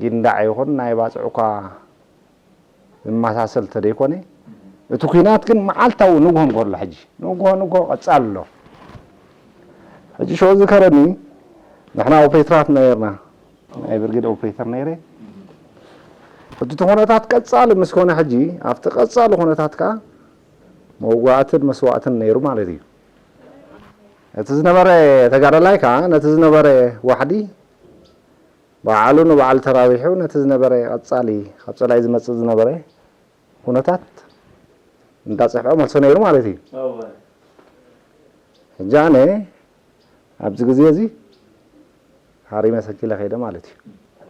ጊንዳዕ ይኹን ናይ ባፅዕ እኳ ዝመሳሰል ተደይኮነ እቲ ኩናት ግን መዓልታዊ ንግሆ እንከሎ ሕጂ ንግሆ ንግሆ ቀፃል ኣሎ ሕጂ ሽዑ ዝከረኒ ንሕና ኦፕሬተራት ነርና ናይ ብርጌድ ኦፕሬተር ነይረ ሕጂ እቲ ኩነታት ቀጻሊ ምስ ኮነ ሕጂ ኣብቲ ቀጻሊ ኩነታት ከኣ መዋእትን መስዋእትን ነይሩ ማለት እዩ። እቲ ዝነበረ ተጋዳላይ ከኣ ነቲ ዝነበረ ዋሕዲ ባዕሉ ንባዕሉ ተራቢሑ ነቲ ዝነበረ ቀጻሊ ካብ ጸላኢ ዝመጽእ ዝነበረ ኩነታት እንዳጸፍዐ መልሶ ነይሩ ማለት እዩ። ሕጂ ኣነ ኣብዚ ግዜ እዚ ሃሪመ ሰኪለ ከይደ ማለት እዩ።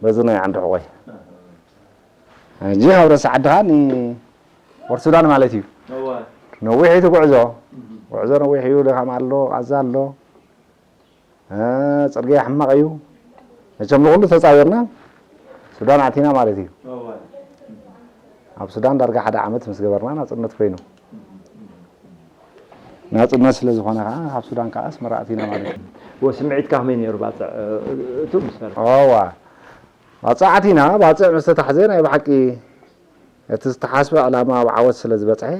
በዚ ናይ ዓንዲ ሕቆይ ሕጂ ካብ ረሳ ዓዲ ከኣ ንወር ሱዳን ማለት እዩ። ነዊሕ እዩ እቲ ጉዕዞ። ጉዕዞ ነዊሕ እዩ። ድኻም ኣሎ፣ ቃዛ ኣሎ፣ እ፣ ጽርግያ ሕማቕ እዩ። መቸም ንኹሉ ተጻዊርና ሱዳን ኣቲና ማለት እዩ። ኣብ ሱዳን ዳርጋ ሓደ ዓመት ምስ ገበርና ናጽነት ኮይኑ። ናጽነት ስለ ዝኾነ ከኣ ካብ ሱዳን ከኣ ኣስመራ ኣቲና ማለት እዩ። ወ ስምዒትካ ከመይ ነይሩ ባጽዕ፣ እ፣ እቱ ምስ በለ? እዋ፣ ባጽዕ ኣቲና፣ ባጽዕ ምስ ተታሕዘ ናይ ብሓቂ እቲ ዝተሓስበ ዕላማ ኣብ ዓወት ስለ ዝበጽሐ፣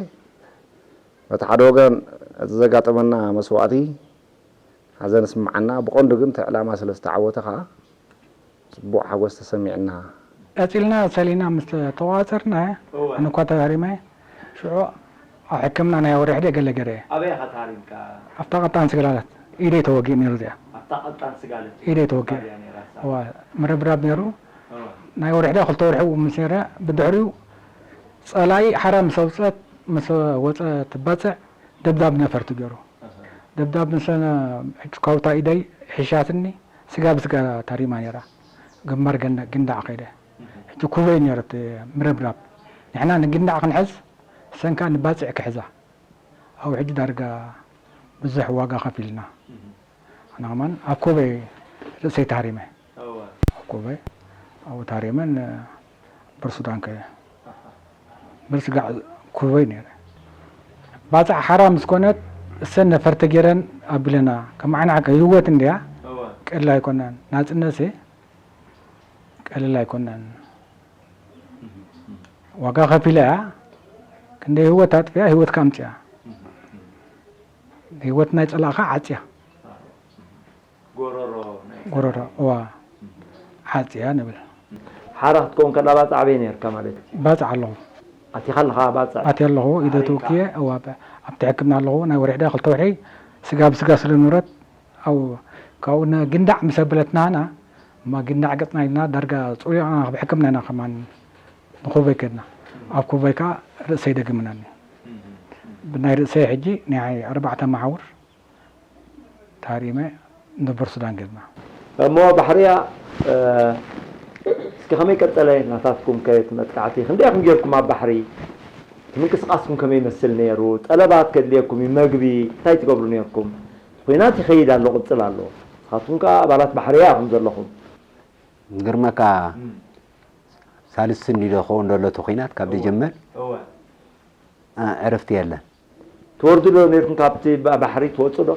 በቲ ሓደ ወገን እቲ ዘጋጠመና መስዋእቲ ሓዘን ይስምዓና፣ ብቐንዱ ግን እቲ ዕላማ ስለ ዝተዓወተ ከኣ ጽቡቕ ሓጎስ ተሰሚዕና። ቀጺልና ሰሊና ምስ ተዋጸርና፣ እወ። ኣነ እኳ ተሃሪመ፣ ሽዑ ኣብ ሕክምና ናይ ወርሒ ገለ ገይረ እየ። ኣበይ ኢኻ ተሃሪምካ? ኣብታ ቀጣን ስጋለት ኢደይ ተወጊእ ነይሩ እዚኣ። ኣብታ ቀጣን ስጋለት ኢደይ ተወጊእ። እያ ነይራ እሳ። እዋ፣ ምርብራብ ነይሩ። እወ። ናይ ወርሒ ክልተ ወርሒ ምስ ነይረ፣ ብድሕሪኡ ጸላኢ ሓራ ምስ ኣውጸት፣ ምስ ወጸ ትባጽዕ ደብዳብ ነፈርቲ ገይሩ። እህ። ደብዳብ ምስ ነ-፣ ሕጂ ካብታ ኢደይ ሒሻትኒ፣ ስጋ ብስጋ ታሪማ ነይራ። ግንባር ገን-፣ ግንዳዕ ከይደ። እህ። ሕጂ ኩበይ ነይሩ እቲ ምርብራብ። ንሕና ንግንዳዕ ክንሕዝ፣ ሰንካ ንባጽዕ ክሕዛ። ኣብኡ ሕጂ ዳርጋ ብዙሕ ዋጋ ከፊልና። እህ። ኣነ ከማን ኣብ ኮበይ ርእሰይ ተሃሪመ። እወ። ኣብ ኮበይ ኣብኡ ተሃሪመን ብር ሱዳን ከየ። ብር ስጋዕ ኮበይ ነይረ። ባጽዕ ሓራ ምስ ኮነት እሰን ነፈርቲ ገይረን ኣቢለና። ከም ዓይኒ ሓቂ ህይወት እንድያ። እወ። ቀሊል ኣይኮነን። ናጽነትሲ ቀሊል ኣይኮነን። ዋጋ ከፊላ እያ። ክንደይ ህይወት ኣጥፊኣ፣ ህይወትካ ኣምጺኣ። ህይወት ናይ ጸላእኻ ዓጽያ። ጎረሮ ናይ ጎረሮ፣ እዋ። ዓጽያ ንብል። ሓራ ክትከውን ከላ ባጽዕ ኣበይ ነርካ ማለት እዩ? ባጽዕ ኣለኹ። ኣቲኻ ኣለኻ ባጽዕ? ኣትየ ኣለኹ፣ ኢደ ኣበይ ተወኪየ፣ እዋ፣ ብ-፣ ኣብቲ ሕክምና ኣለኹ። ናይ ወርሒ ዳ ክልተ ወርሒ ስጋ ብስጋ ስለ ንብረት፣ ኣብ፣ ካብኡ ነ-፣ ግንዳዕ ምስ ኣበለትና፣ ና፣ እማ ግንዳዕ ገጽና ኢልና ዳርጋ ጽሩይ ኣብ ሕክምና ኢና ከማን ንኮበይ ከድና። ኣብ ኮበይ ከኣ ርእሰይ ደጊምናኒ። ብናይ ርእሰይ ሕጂ ናይ ኣርባዕተ መሓውር ታሪመ ንቡር ሱዳን ገድና። እሞ ባሕርያ፣ እ፣ እስኪ ከመይ ቀጸለ ናታትኩም ከ እቲ መጥቃዕቲ? ክንደይ ኢኹም ጌርኩም ኣብ ባሕሪ? እቲ ምንቅስቃስኩም ከመይ ይመስል ነይሩ? ጠለባት ከድልየኩም እዩ፣ መግቢ፣ እንታይ ትገብሩ ነይርኩም? እቲ ኲናት ይኸይድ ኣሎ፣ ቅጽል ኣሎ። ንስኻትኩም ከኣ ኣባላት ባሕርያ ኢኹም ዘለኹም። ዝገርመካ፣ እም። ሳልስቲ እንዲ ዶ ክኸውን ዘሎ እቲ ኲናት ካብ እወ። ዝጅመር፣ እወ። እ፣ ዕረፍቲ የለን። ትወርዱ ዶ ነይርኩም ካብቲ ባ-፣ ባሕሪ ትወጹ ዶ?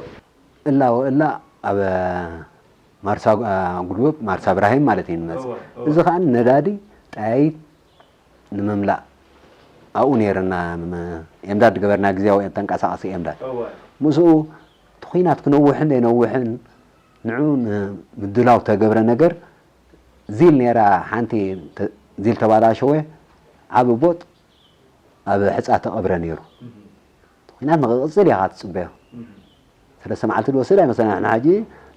እላ ወእላ ኣብ ማርሳ፣ እ፣ ጉልበብ ማርሳ እብራሂም ማለት እዩ ንመጽእ። እወ፣ እወ። እዚ ኸኣ ነዳዲ፣ ጠያይት ንምምላእ ኣብኡ ነይርና፣ ም-፣ ኤምዳድ ገበርና፣ ግዝያዊ ተንቀሳቓሲ ኤምዳድ። እወ። ምስኡ እቲ ኲናት ክነውሕን ዘይነውሕን ንዕኡ ንምድላው ተገብረ ነገር፣ ዚል ነይራ ሓንቲ ተ-፣ ዚል ተባላሸወ፣ ዓቢ ቦጥ ኣብ ሕጻ ተቐብረ ነይሩ። እህ። ኲናት ንኽቕጽል ኢኻ ትጽበዮ። እህ። ሰለስተ መዓልቲ ዝወስድ ኣይመስለና። ንሕና ሕጂ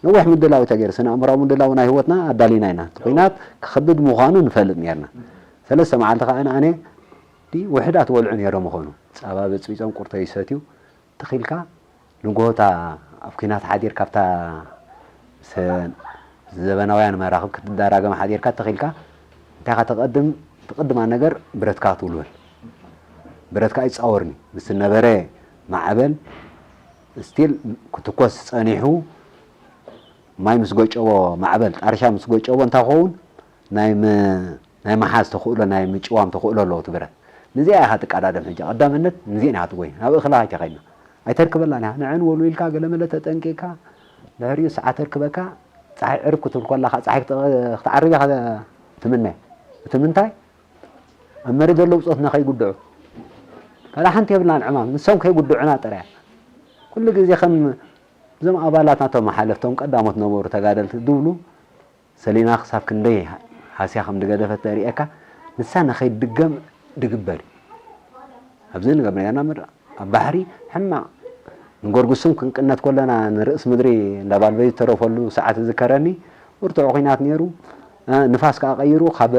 ነዊሕ ምድላው እዩ ተገይሩ። ስነ ኣእምራዊ ምድላው ናይ ህይወትና ኣዳሊና ኢና። እቲ ኲናት ክኸብድ ምዃኑ ንፈልጥ ነይርና። እህ። ሰለስተ መዓልቲ ከኣ ኣነ፣ ኣነ ዲ ውሕዳት ወልዑ ነይሮም ይኾኑ። ጸባ በጽቢጾም ቁርተ ይሰትዩ። ትኺልካ ንጎሆታ ኣብ ኲናት ሓዲርካ ኣብታ ሰ-፣ ዘበናውያን መራኽብ ክትዳራገም ሓዲርካ ትኺልካ እንታይ ኢኻ ትቐድም? ትቕድማ ነገር ብረትካ ክትውልወል። ብረትካ ኣይጻወርኒ። ምስ ነበረ ማዕበል ስቲል ክትኮስ ጸኒሑ፣ ማይ ምስ ገጨቦ፣ ማዕበል ጣርሻ ምስ ገጨቦ እንታይ ክኸውን? ናይ ም-፣ ናይ ምሓዝ ተኽእሎ፣ ናይ ምጭዋም ተኽእሎ ኣለዎ እቲ ብረት። ንዚኣ ኢኻ ትቀዳደም ሕጂ። ቀዳምነት ንዚአን ኢኻ ትጎይ። ናብ እኽላ ኣይተኸድና። ኣይተርክበላን ኢኻ። ንዐን ወልዊልካ ገለመለ ተጠንቂቕካ፣ ድሕሪኡ ሰዓት ተርክበካ፣ ጸሓይ ዕርብ ክትብል ከላ፣ ጸሓይ ክት-፣ ክትዓርብ ኢኻ ትምነ። እቲ ምንታይ? ኣብ መሬት ዘለዉ ብጾትና ከይጉድዑ። ካልእ ሓንቲ የብልናን ዕማም። ንሶም ከይጉድዑና ጥራይ። ኩሉ ግዜ ከም እዞም ኣባላት ናቶም ሓለፍቶም ቀዳሞት ነበሩ ተጋደልቲ ድብሉ፣ ሰሊና ክሳብ ክንደይ ሃስያ ከም ዝገደፈት ተርእየካ። ንሳ ንኸይድገም ድግበር እዩ። ኣብዚ ንገብር ኢና ምር ኣብ ባሕሪ ሕማቕ ንጎርጉስም ክንቅነት ከለና ንርእስ ምድሪ እንዳባልበዩ ዝተረፈሉ ሰዓት ዝከረኒ ብርቱዕ ኹናት ነይሩ። እ፣ ንፋስ ከኣ ቀይሩ ካብ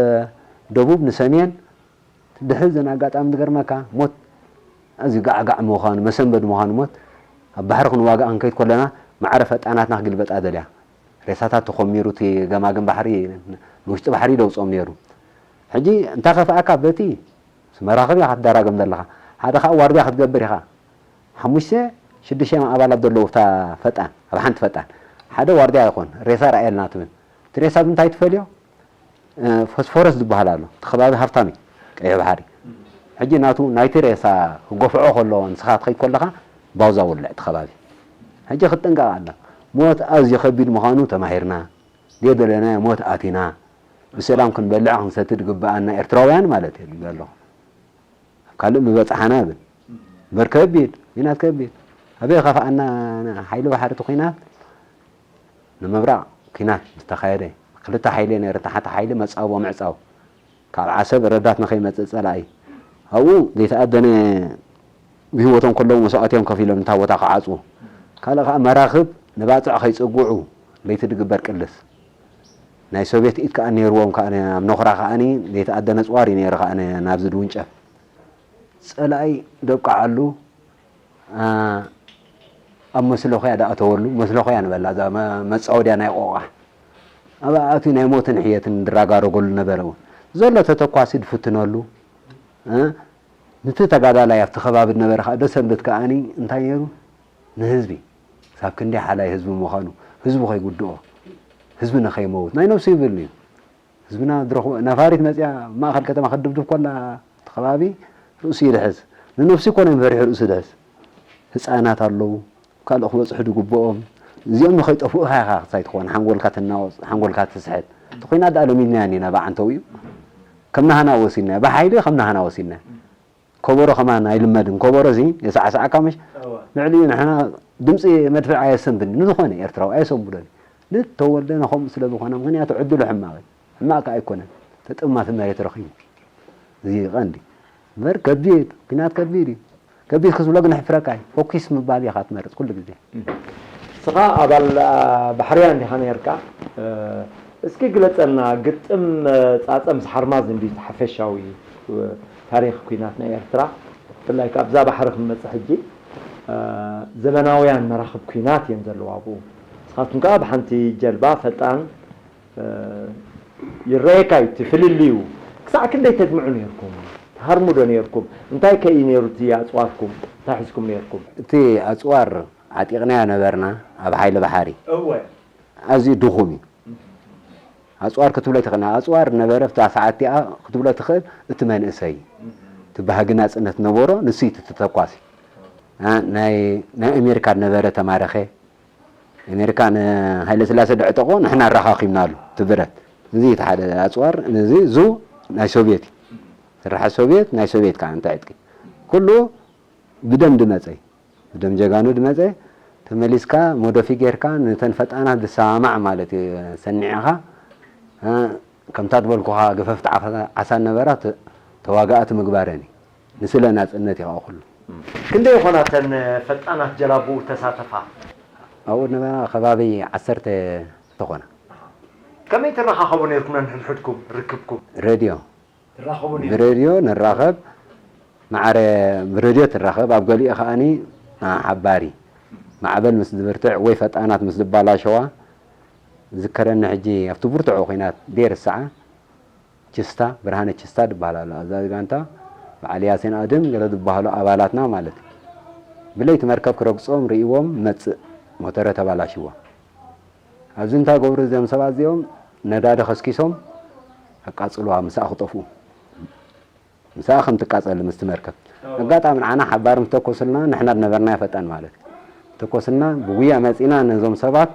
ደቡብ ንሰሜን ድሕሪ ዘን ኣጋጣሚ ዝገርመካ ሞት ኣዝዩ ጋዕጋዕ ምዃኑ መሰንበዲ ምዃኑ ሞት ኣብ ባሕሪ ክንዋጋእ ክንከይድ ከለና ማዕረ ፈጣናትና ክግልበጣ ደልያ ሬሳታት ተኾሚሩ እቲ ገማግም ባሕሪ ንውሽጢ ባሕሪ ደውፅኦም ነይሩ። ሕጂ እንታይ ከፍኣካ በቲ መራኽብ እያ ክትደራገም ዘለኻ ሓደ ከዓ ዋርድያ ክትገብር ኢኻ ሓሙሽተ ሽዱሽተ ኣባላት ዘለዉ እታ ፈጣን ኣብ ሓንቲ ፈጣን ሓደ ዋርድያ ይኾን ሬሳ ረኣየልና ትብል እቲ ሬሳ ብምንታይ ትፈልዮ ፎስፎረስ ዝበሃል ኣሎ እቲ ከባቢ ሃብታም እዩ ቀይሕ ባሕሪ ሕጂ ናቱ ናይቲ ሬሳ ክጎፍዖ ከሎ ንስኻ ትኸይድ ከለኻ ባውዛ ውልዕ እቲ ከባቢ ሕጂ ክትጥንቀቕ ኣለ ሞት ኣዝዩ ከቢድ ምዃኑ ተማሂርና ደየደለናዮ ሞት ኣቲና ብሰላም ክንበልዕ ክንሰቲ ዝግብኣና ኤርትራውያን ማለት እዩ ኣለኹ ኣብ ካልእ ምበፅሓና ብል እምበር ከቢድ ኩናት ከቢድ ኣበይ ከፍኣና ሓይሊ ባሕሪ እቲ ኩናት ንምብራቕ ኩናት ዝተኻየደ ክልተ ሓይሊ ነይሩ እቲ ሓደ ሓይሊ መፃቦ ምዕፃው ካብ ዓሰብ ረዳት ንኸይመፅእ ፀላኢ ኣብኡ ዘይተኣደነ ብህይወቶም ከለዉ መስዋእቲ እዮም ከፊሎም ነታ ቦታ ክዓፅዉ ካልእ ከዓ መራኽብ ንባፅዕ ከይፅግዑ ለይቲ ዝግበር ቅልስ ናይ ሶቪየት ኢድ ከዓ ነይርዎም ከዓ ኣብ ነኹራ ከዓ ዘይተኣደነ ፅዋር እዩ ነይሩ ከዓ ናብዚ ዝውንጨፍ ፀላኢ ደብቅዓሉ ኣብ መስለኾያ ዝኣተወሉ መስለኾያ ንበላ እዛ መፃወድያ ናይ ቆቋሕ ኣብ ኣእትዩ ናይ ሞትን ሕየትን ዝራጋረገሉ ነበረ እውን ዘሎ ተተኳሲ ዝፍትነሉ ንቲ ተጋዳላይ ኣብቲ ከባቢ ዝነበረ ከዓ ደሰንበት ከዓ እንታይ ነይሩ ንህዝቢ ሳብ ክንደይ ሓላይ ህዝቢ ምዃኑ ህዝቢ ከይጉድኦ ህዝቢ ንኸይመውት ናይ ነብሱ ይብል እዩ ህዝብና ዝረኽቦ ነፋሪት መፅያ ማእኸል ከተማ ክትድብድብ ኮላ እቲ ከባቢ ርእሱ ይድሕዝ ንነብሱ ይኮነ ፈሪሑ ርእሱ ድሕዝ ህፃናት ኣለዉ ካልእ ክበፅሑ ዝግብኦም እዚኦም ንኸይጠፍኡ ኢኻ ኢኻ ክሳይ ትኾን ሓንጎልካ ትናወፅ ሓንጎልካ ትስሕት እቲ ኩናት ደኣ ለሚድናዮ ኢና ብዓንተው እዩ ከም ናህና ወሲድናዮ ብሓይሊ ከም ናህና ወሲድናዮ ከበሮ ከማን ኣይልመድን ከበሮ እዚ የሳዕሳዕካ ምሽ ልዕሊኡ ንሕና ድምፂ መድፍዕ ኣየሰንብድን ንዝኾነ ኤርትራዊ ኣየሰንብዶን ንተወልደ ንኸምኡ ስለ ዝኾነ ምክንያቱ ዕድሉ ሕማቕ እዩ ሕማቕ ከዓ ኣይኮነን ተጠማቲ መሬት ረኺቡ እዚ ቀንዲ እምበር ከቢድ ኩናት ከቢድ እዩ ከቢድ ክትብሎ ግን ሕፍረካ እዩ ፎኪስ ምባል ኢኻ ትመርፅ ኩሉ ግዜ ንስኻ ኣባል ባሕርያ እንዲኻ ነርካ እስኪ ግለፀልና ግጥም ፃፀ ምስ ሓርማዝ እንዲ ሓፈሻዊ ታሪክ ኩናት ናይ ኤርትራ ብፍላይ ካብዛ ባሕሪ ክንመፅእ ሕጂ ዘመናውያን መራክብ ኩናት እየን ዘለዋ ኣብኡ ንስኻትኩም ከዓ ብሓንቲ ጀልባ ፈጣን ይረየካ እዩ እቲ ፍልልዩ ክሳዕ ክንደይ ተድምዑ ነርኩም ትሃርሙ ዶ ነርኩም እንታይ ከ እዩ ነሩ እቲ ኣፅዋርኩም እንታይ ሒዝኩም ነርኩም እቲ ኣፅዋር ዓጢቕናዮ ነበርና ኣብ ሓይሊ ባሕሪ እወ ኣዝዩ ድኹም እዩ ኣፅዋር ክትብሎ ትኽእል ኣፅዋር ነበረ ብታ ሰዓት እቲኣ ክትብሎ ትኽእል እቲ መንእሰይ እዩ እቲ ባህጊ ናፅነት ነበሮ ንሱ እዩ እቲ ተተኳሲ ናይ ኣሜሪካ ነበረ ተማረኸ ኣሜሪካ ንሃይለስላሴ ደዕጠቆ ንሕና ኣራኻኺብናሉ እቲ ብረት እዚ እቲ ሓደ ኣፅዋር እዚ ዙ ናይ ሶቪየት እዩ ስራሐ ሶቪየት ናይ ሶቪየት ከዓ እንታይ ዕጥቂ ኩሉ ብደም ድመፀ እዩ ብደም ጀጋኑ ድመፀ ተመሊስካ ሞደፊ ጌርካ ንተን ፈጣናት ዝሰማማዕ ማለት እዩ ሰኒዕኻ ከምታ ዝበልኩኻ ገፈፍቲ ዓሳ ነበራ ተዋጋእቲ ምግባረን እዩ ንስለ ናፅነት እዩ ከዓ ኩሉ ክንደይ ይኾና እተን ፈጣናት ጀላቡ ተሳተፋ ኣብኡ ነበራ ከባቢ ዓሰርተ ተኾና ከመይ ትረኻኸቡ ነርኩም ነንሕድሕድኩም ርክብኩም ሬድዮ ብሬድዮ ንራኸብ ማዕረ ብሬድዮ ትራኸብ ኣብ ገሊኡ ከዓኒ ሓባሪ ማዕበል ምስ ዝብርትዕ ወይ ፈጣናት ምስ ዝበላሸዋ ዝከረኒ ሕጂ ኣብቲ ብርትዖ ኩናት ደይርስዓ ችስታ ብርሃነ ችስታ ዝበሃል ኣሎ ኣዛዚ ጋንታ በዓል ያሴን ኣድም ገለ ዝበሃሉ ኣባላትና ማለት ብለይቲ መርከብ ክረግፆም ርእዎም መፅእ ሞተረ ተባላሽዋ ኣብዚ እንታይ ገብሩ እዚኦም ሰባት እዚኦም ነዳዲ ከስኪሶም ኣቃፅልዋ ምሳኣ ክጠፍኡ ምሳኣ ከም ትቃፀል ምስቲ መርከብ ኣጋጣሚ ንዓና ሓባር ምስ ተኮስልና ንሕና ዝነበርናዮ ፈጣን ማለት እዩ ተኮስልና ብጉያ መፂና ነዞም ሰባት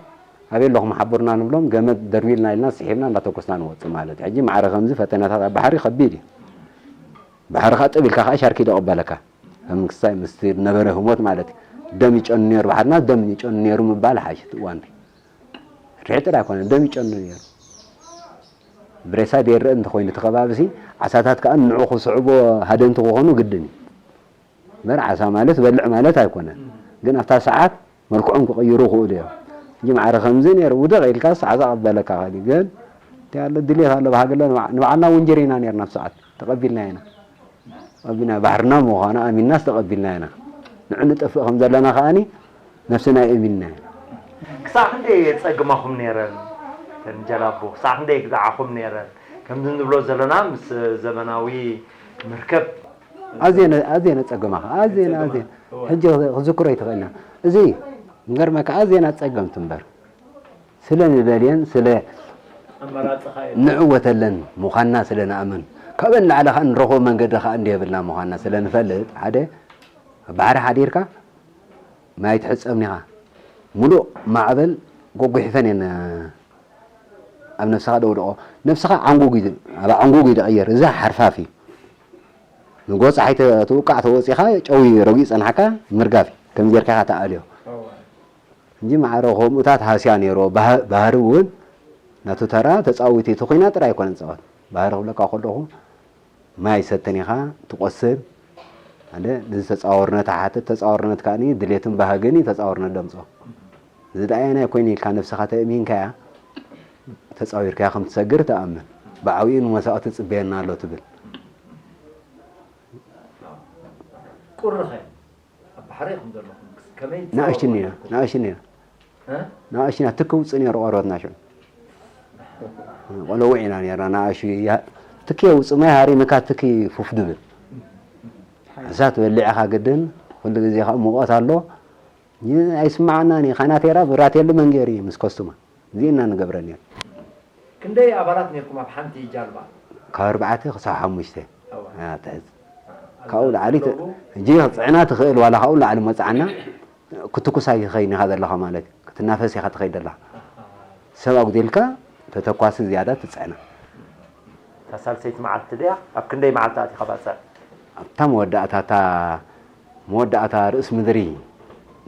ኣበይ ኣለኹም ሓቡርና ንብሎም ገመድ ደርቢልና ኢልና ስሒብና እንዳተኮስና ንወፅእ ማለት እዩ ሕጂ ማዕረ ከምዚ ፈተነታት ኣብ ባሕሪ ከቢድ እዩ ባሕሪ ከዓ ጠብ ኢልካ ከዓ ሻርኪ ደቕበለካ ከም ክሳይ ምስቲ ዝነበረ ህሞት ማለት እዩ ደም ይጨኑ ነይሩ ባሕርና ደም ይጨኑ ነይሩ ምባል ሓይሽ እቲ እዋን ርሒ ጥራይ ኣይኮነ ደም ይጨኑ ነይሩ ብሬሳ ዘይረአ እንተኾይኑ እቲ ከባቢ ሲ፣ ዓሳታት ከኣ ንዑ ክስዕቦ ሃደንቲ ክኾኑ ግድን እዩ። እምበር ዓሳ ማለት በልዕ ማለት ኣይኮነን። ግን ኣብታ ሰዓት መልክዖም ክቕይሩ ይኽእሉ እዮም። እንጂ ማዕረ ከምዚ ነይሩ ውድቕ ኢልካስ ዓሳ ክበለካ ይኽእል እዩ። ግን እንታይ ኣሎ ድሌት ኣሎ ባህግለ ንባዕ-፣ ንባዕልና እውን ጀሪና ነርና ኣብቲ ሰዓት። ተቐቢልና ኢና። ተቐቢልና ባሕርና ምዃኑ ኣሚንናስ ተቐቢልና ኢና። ንዑ ንጠፍእ ከም ዘለና ከኣኒ ነብስና የእሚንና ኢና። ክሳዕ ክንደይ የጸግማኹም ነይረን እተን ጀላቡ? ክሳዕ ክንደይ የግዝዓኹም ነይረን? ከምዚ ንብሎ ዘለና ምስ ዘመናዊ መርከብ ኣዝየን፣ ኣዝየን ኣጸገማኻ። ኣዝየን፣ ኣዝየን። ሕጂ ክዝክሮ ኣይትኽእልና። እዚ ንገርመካ፣ ኣዝየን ኣጸገምቲ እምበር። ስለ ንደልየን፣ ስለ ኣማራጺ ኸኣ የለን። ንዕወተለን ምዃንና ስለ ንኣምን፣ ካብአን ላዕሊ ኸኣ ንረኽቦ መንገዲ ኸኣ እንደ የብልና ምዃንና ስለ ንፈልጥ፣ ሓደ፣ ኣብ ባሕሪ ሓዲርካ ማይ ትሕጸብን ኢኻ። ሙሉእ ማዕበል ጎጒሒፈን እየን ኣብ ነብስኻ ደውድቖ። ነብስኻ ዓንጉግ እዩ፣ ኣብ ዓንጉግ እዩ ዝቕየር። እዚ ሓርፋፍ እዩ። ንጎ ጸሓይ ተ-፣ ትውቃዕ ተወጺኻ ጨው ረጒ ጸንሓካ ምርጋፍ እዩ። ከምዚ ጌርካ ኢኻ ትኣልዮ። እንጂ ማዕረ ከምኡታት ሃስያ ነይርዎ። ባህ-፣ ባህሪ እውን ናቱ ተራ ተጻዊቱ እቲ ኹናት ጥራይ ኣይኮነን ዝጻወት። ባህሪ ክብለካ ከለኹ ማይ ሰተን ኢኻ ትቆስል። ሓደ ነዚ ተጻወርነት ሓትት፣ ተጻወርነት ከኣ ድሌትን ባህግን እዩ ተጻወርነት ደምጾ። እዚ ደኣ ኣየናይ ኮይኑ ኢልካ ነብስኻ ተእሚንካያ ተጻዊርካያ ከም ትሰግር ተኣምን። ብዓቢኡ ንመሳእቲ ጽበየና ኣሎ ትብል። ቁሪ ኸ ኣብ ባሕሪ ኢኹም ዘለኹም፣ ከመይ ንኣሽቱ ኢና፣ ትጸዋወሩ? ንኣሽቱ ኢና። እ? ንኣሽቱ ኢና፣ ትኪ ውጽእ ነይሩ ቆርበትና ሽዑ። ቆለውዕ ኢና ነርና፣ ንኣሽቱ እያ። ትኪ የውጽእ፣ ማይ ሃሪምካ ትኪ ፉፍ ድብል። እሳት በሊዕኻ ግድን፣ ኩሉ ግዜ ኸኣ ሙቐት ኣሎ። ይህ ኣይስማዓናን እዩ። ካናቴራ ብራቴሉ መንገሪ ምስ ኮስቱማ። እዚኤና ንገብረን እየን። ክንደይ ኣባላት ነርኩም ኣብ ሓንቲ ጃልባ? ካብ ኣርባዕተ ክሳብ ሓሙሽተ እዋ። እያ ትሕዝ። ኣብ ካብኡ ላዕሊ ተ-፣ ዘለዉ? ሕጂ ክጽዕና ትኽእል፣ ዋላ ካብኡ ላዕሊ መጽዓና ክትኩስ ኣይትኸይን ኢኻ ዘለኻ ማለት እዩ። ክትናፈስ ኢኻ ትኸይድ ዘለኻ። ሰብ ኣጉዲልካ ተተኳሲ ዝያዳ ትጽዕና። እታ ሳልሰይቲ መዓልቲ ድያ? ኣብ ክንደይ መዓልቲ ኣቲኻ ባጽዕ? ኣብታ መወዳእታ፣ እታ መወዳእታ ርእስ ምድሪ፣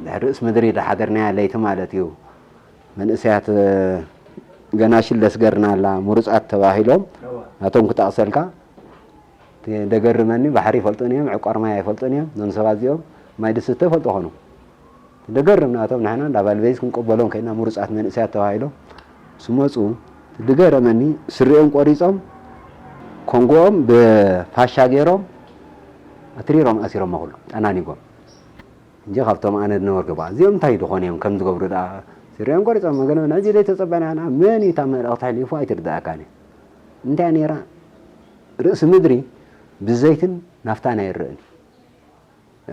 ድሕሪ ርእስ ምድሪ ዝሓደርናያ ለይቲ ማለት እዩ። መንእሰያት ገናሽል ደስገርና ኣላ፣ ምሩጻት ተባሂሎም፣ እዋ። ናቶም ክጠቕሰልካ፣ እቲ ደገርመኒ ባሕሪ ይፈልጡን እዮም፣ ዕቋር ማይ ኣይፈልጡን እዮም። እዞም ሰባት እዚኦም ማይ ድስተ ይፈልጡ ኾኑ። ደገርም ናቶም ንሕና እንዳ ባልቤዝ ክንቀበሎም ከይና ምሩጻት መንእሰያት ተባሂሎም ዝመጹ፣ ድገረመኒ ስሪኦም ቆሪጾም ኮንጎኦም ብፋሻ ገይሮም ኣትሪሮም ኣሲሮም ኩሉ ጠናኒጎም። እንጂ ካብቶም ኣነ ዝነበርኩ በቃ እዚኦም እንታይ ዝኾኑ እዮም ከም ዝገብሩ ደኣ ስሪኦም ቆሪጾም መገለ ሕጂ ዘይተጸበና ኢና መን እዩ እታ መልእኽቲ ኣሕሊፉ ኣይትርድኣካን እዩ። እንታይ ነይራ ርእሲ ምድሪ ብዘይትን ናፍታን ኣይረእን።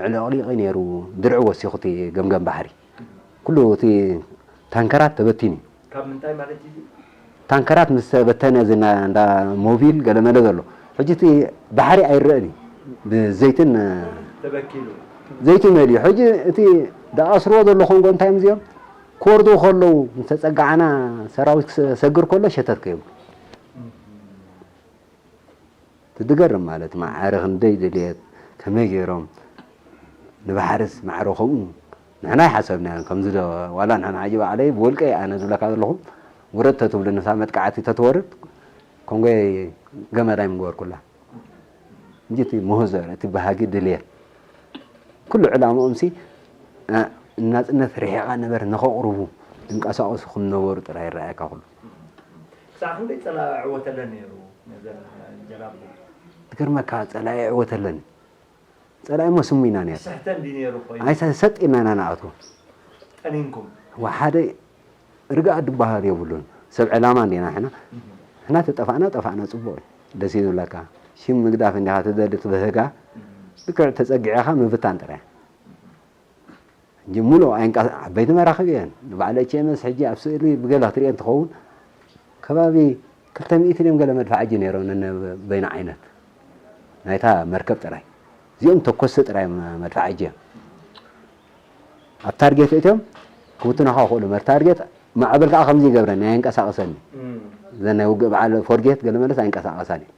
ዕለቕሊቑ ነይሩ ድርዒ ወሲኹ እቲ ገምገም ባሕሪ። ኩሉ እቲ ታንከራት ተበቲኑ እዩ። ካብ ምንታይ ማለት እዩ? ታንከራት ምስ ተበተነ እዚ እንዳ፣ እንዳ ሞቢል ገለመለ ዘሎ። ሕጂ እቲ ባሕሪ ኣይረእን እዩ። ብዘይትን ተበኪሉ። ዘይቲ መሊኡ። ሕጂ እቲ ዝኣስርዎ ዘሎ ኮንጎ እንታይ እዮም እዚኦም? ክወርዱ ከለዉ ምስ ተጸጋዓና ሰራዊት ክሰግር ከሎ ሸተት ከይብሉ። ትድገርም ማለት ማዕረ ክንደይ ድልየት ከመይ ገይሮም ንባሕርስ ማዕረ ከምኡ ንሕና ኣይሓሰብናዮን ከምዚ ዶ ዋላ ንሕና ሕጂ ባዕለይ ብውልቀይ ኣነ ዝብለካ ዘለኹ ውረድ ተትብሉ ንሳ መጥቃዕቲ ተትወርድ ኮንጎይ ገመድ ኣይምገበርኩላ እንጂ እቲ ምህዞ እቲ ባህጊ ድልየት ኩሉ ዕላምኦም ሲ ናጽነት ርሒቓ ነበረ ንኸቕርቡ ዝንቀሳቐሱ ከም ነበሩ ጥራይ ይረኣየካ ኩሉ። ክሳዕ ክንደይ ጸላኢ ዕወት ኣለን ነይሩ ነዘን ጀላቡ? ዝገርመካ ጸላኢ ዕወት ኣለን። ጸላኢ እሞ ስሙ ኢና ነይሩ። ስሕተን ድዩ ነይሩ ኮይኑ? ኣይ ሰጥ ኢልና ኢና ንኣትዎ። ጠኒንኩም? ወሓደ ርግኣት ዝበሃል የብሉን። ሰብ ዕላማ እንዲና ሕና። ሕና ተጠፋእና ጠፋእና ጽቡቕ እዩ። ደስ እዩ ዝብለካ። ሽም ምግዳፍ እንዲኻ ትደሊ ትብህጋ። ልክዕ ተጸጊዕኻ ምብታን ጥራይ። እንጂ ሙሉእ ኣይንቀሳ-፣ ዓበይቲ መራኽብ እየን። ንበዓል ኤች ኤም ኤስ ሕጂ ኣብ ስእሊ ብገለ ክትሪኤን ትኸውን። ከባቢ ክልተ ሚእቲ ድዮም ገለ መድፍዓጂ ነይሮም ነነ በይኑ ዓይነት ናይታ መርከብ ጥራይ። እዚኦም ተኮስቲ ጥራይ መ-፣ መድፍዓጂ እዮም። ኣብ ታርጌት እትዮም ክብትኑኻ ክኽእሉ እምበር ታርጌት ማዕበል ከዓ ከምዚ ይገብረኒ ኣየንቀሳቕሰኒ። እዘን ናይ ውግእ በዓል ፎርጌት ገለ መለስ ኣይንቀሳቐሳን እየን።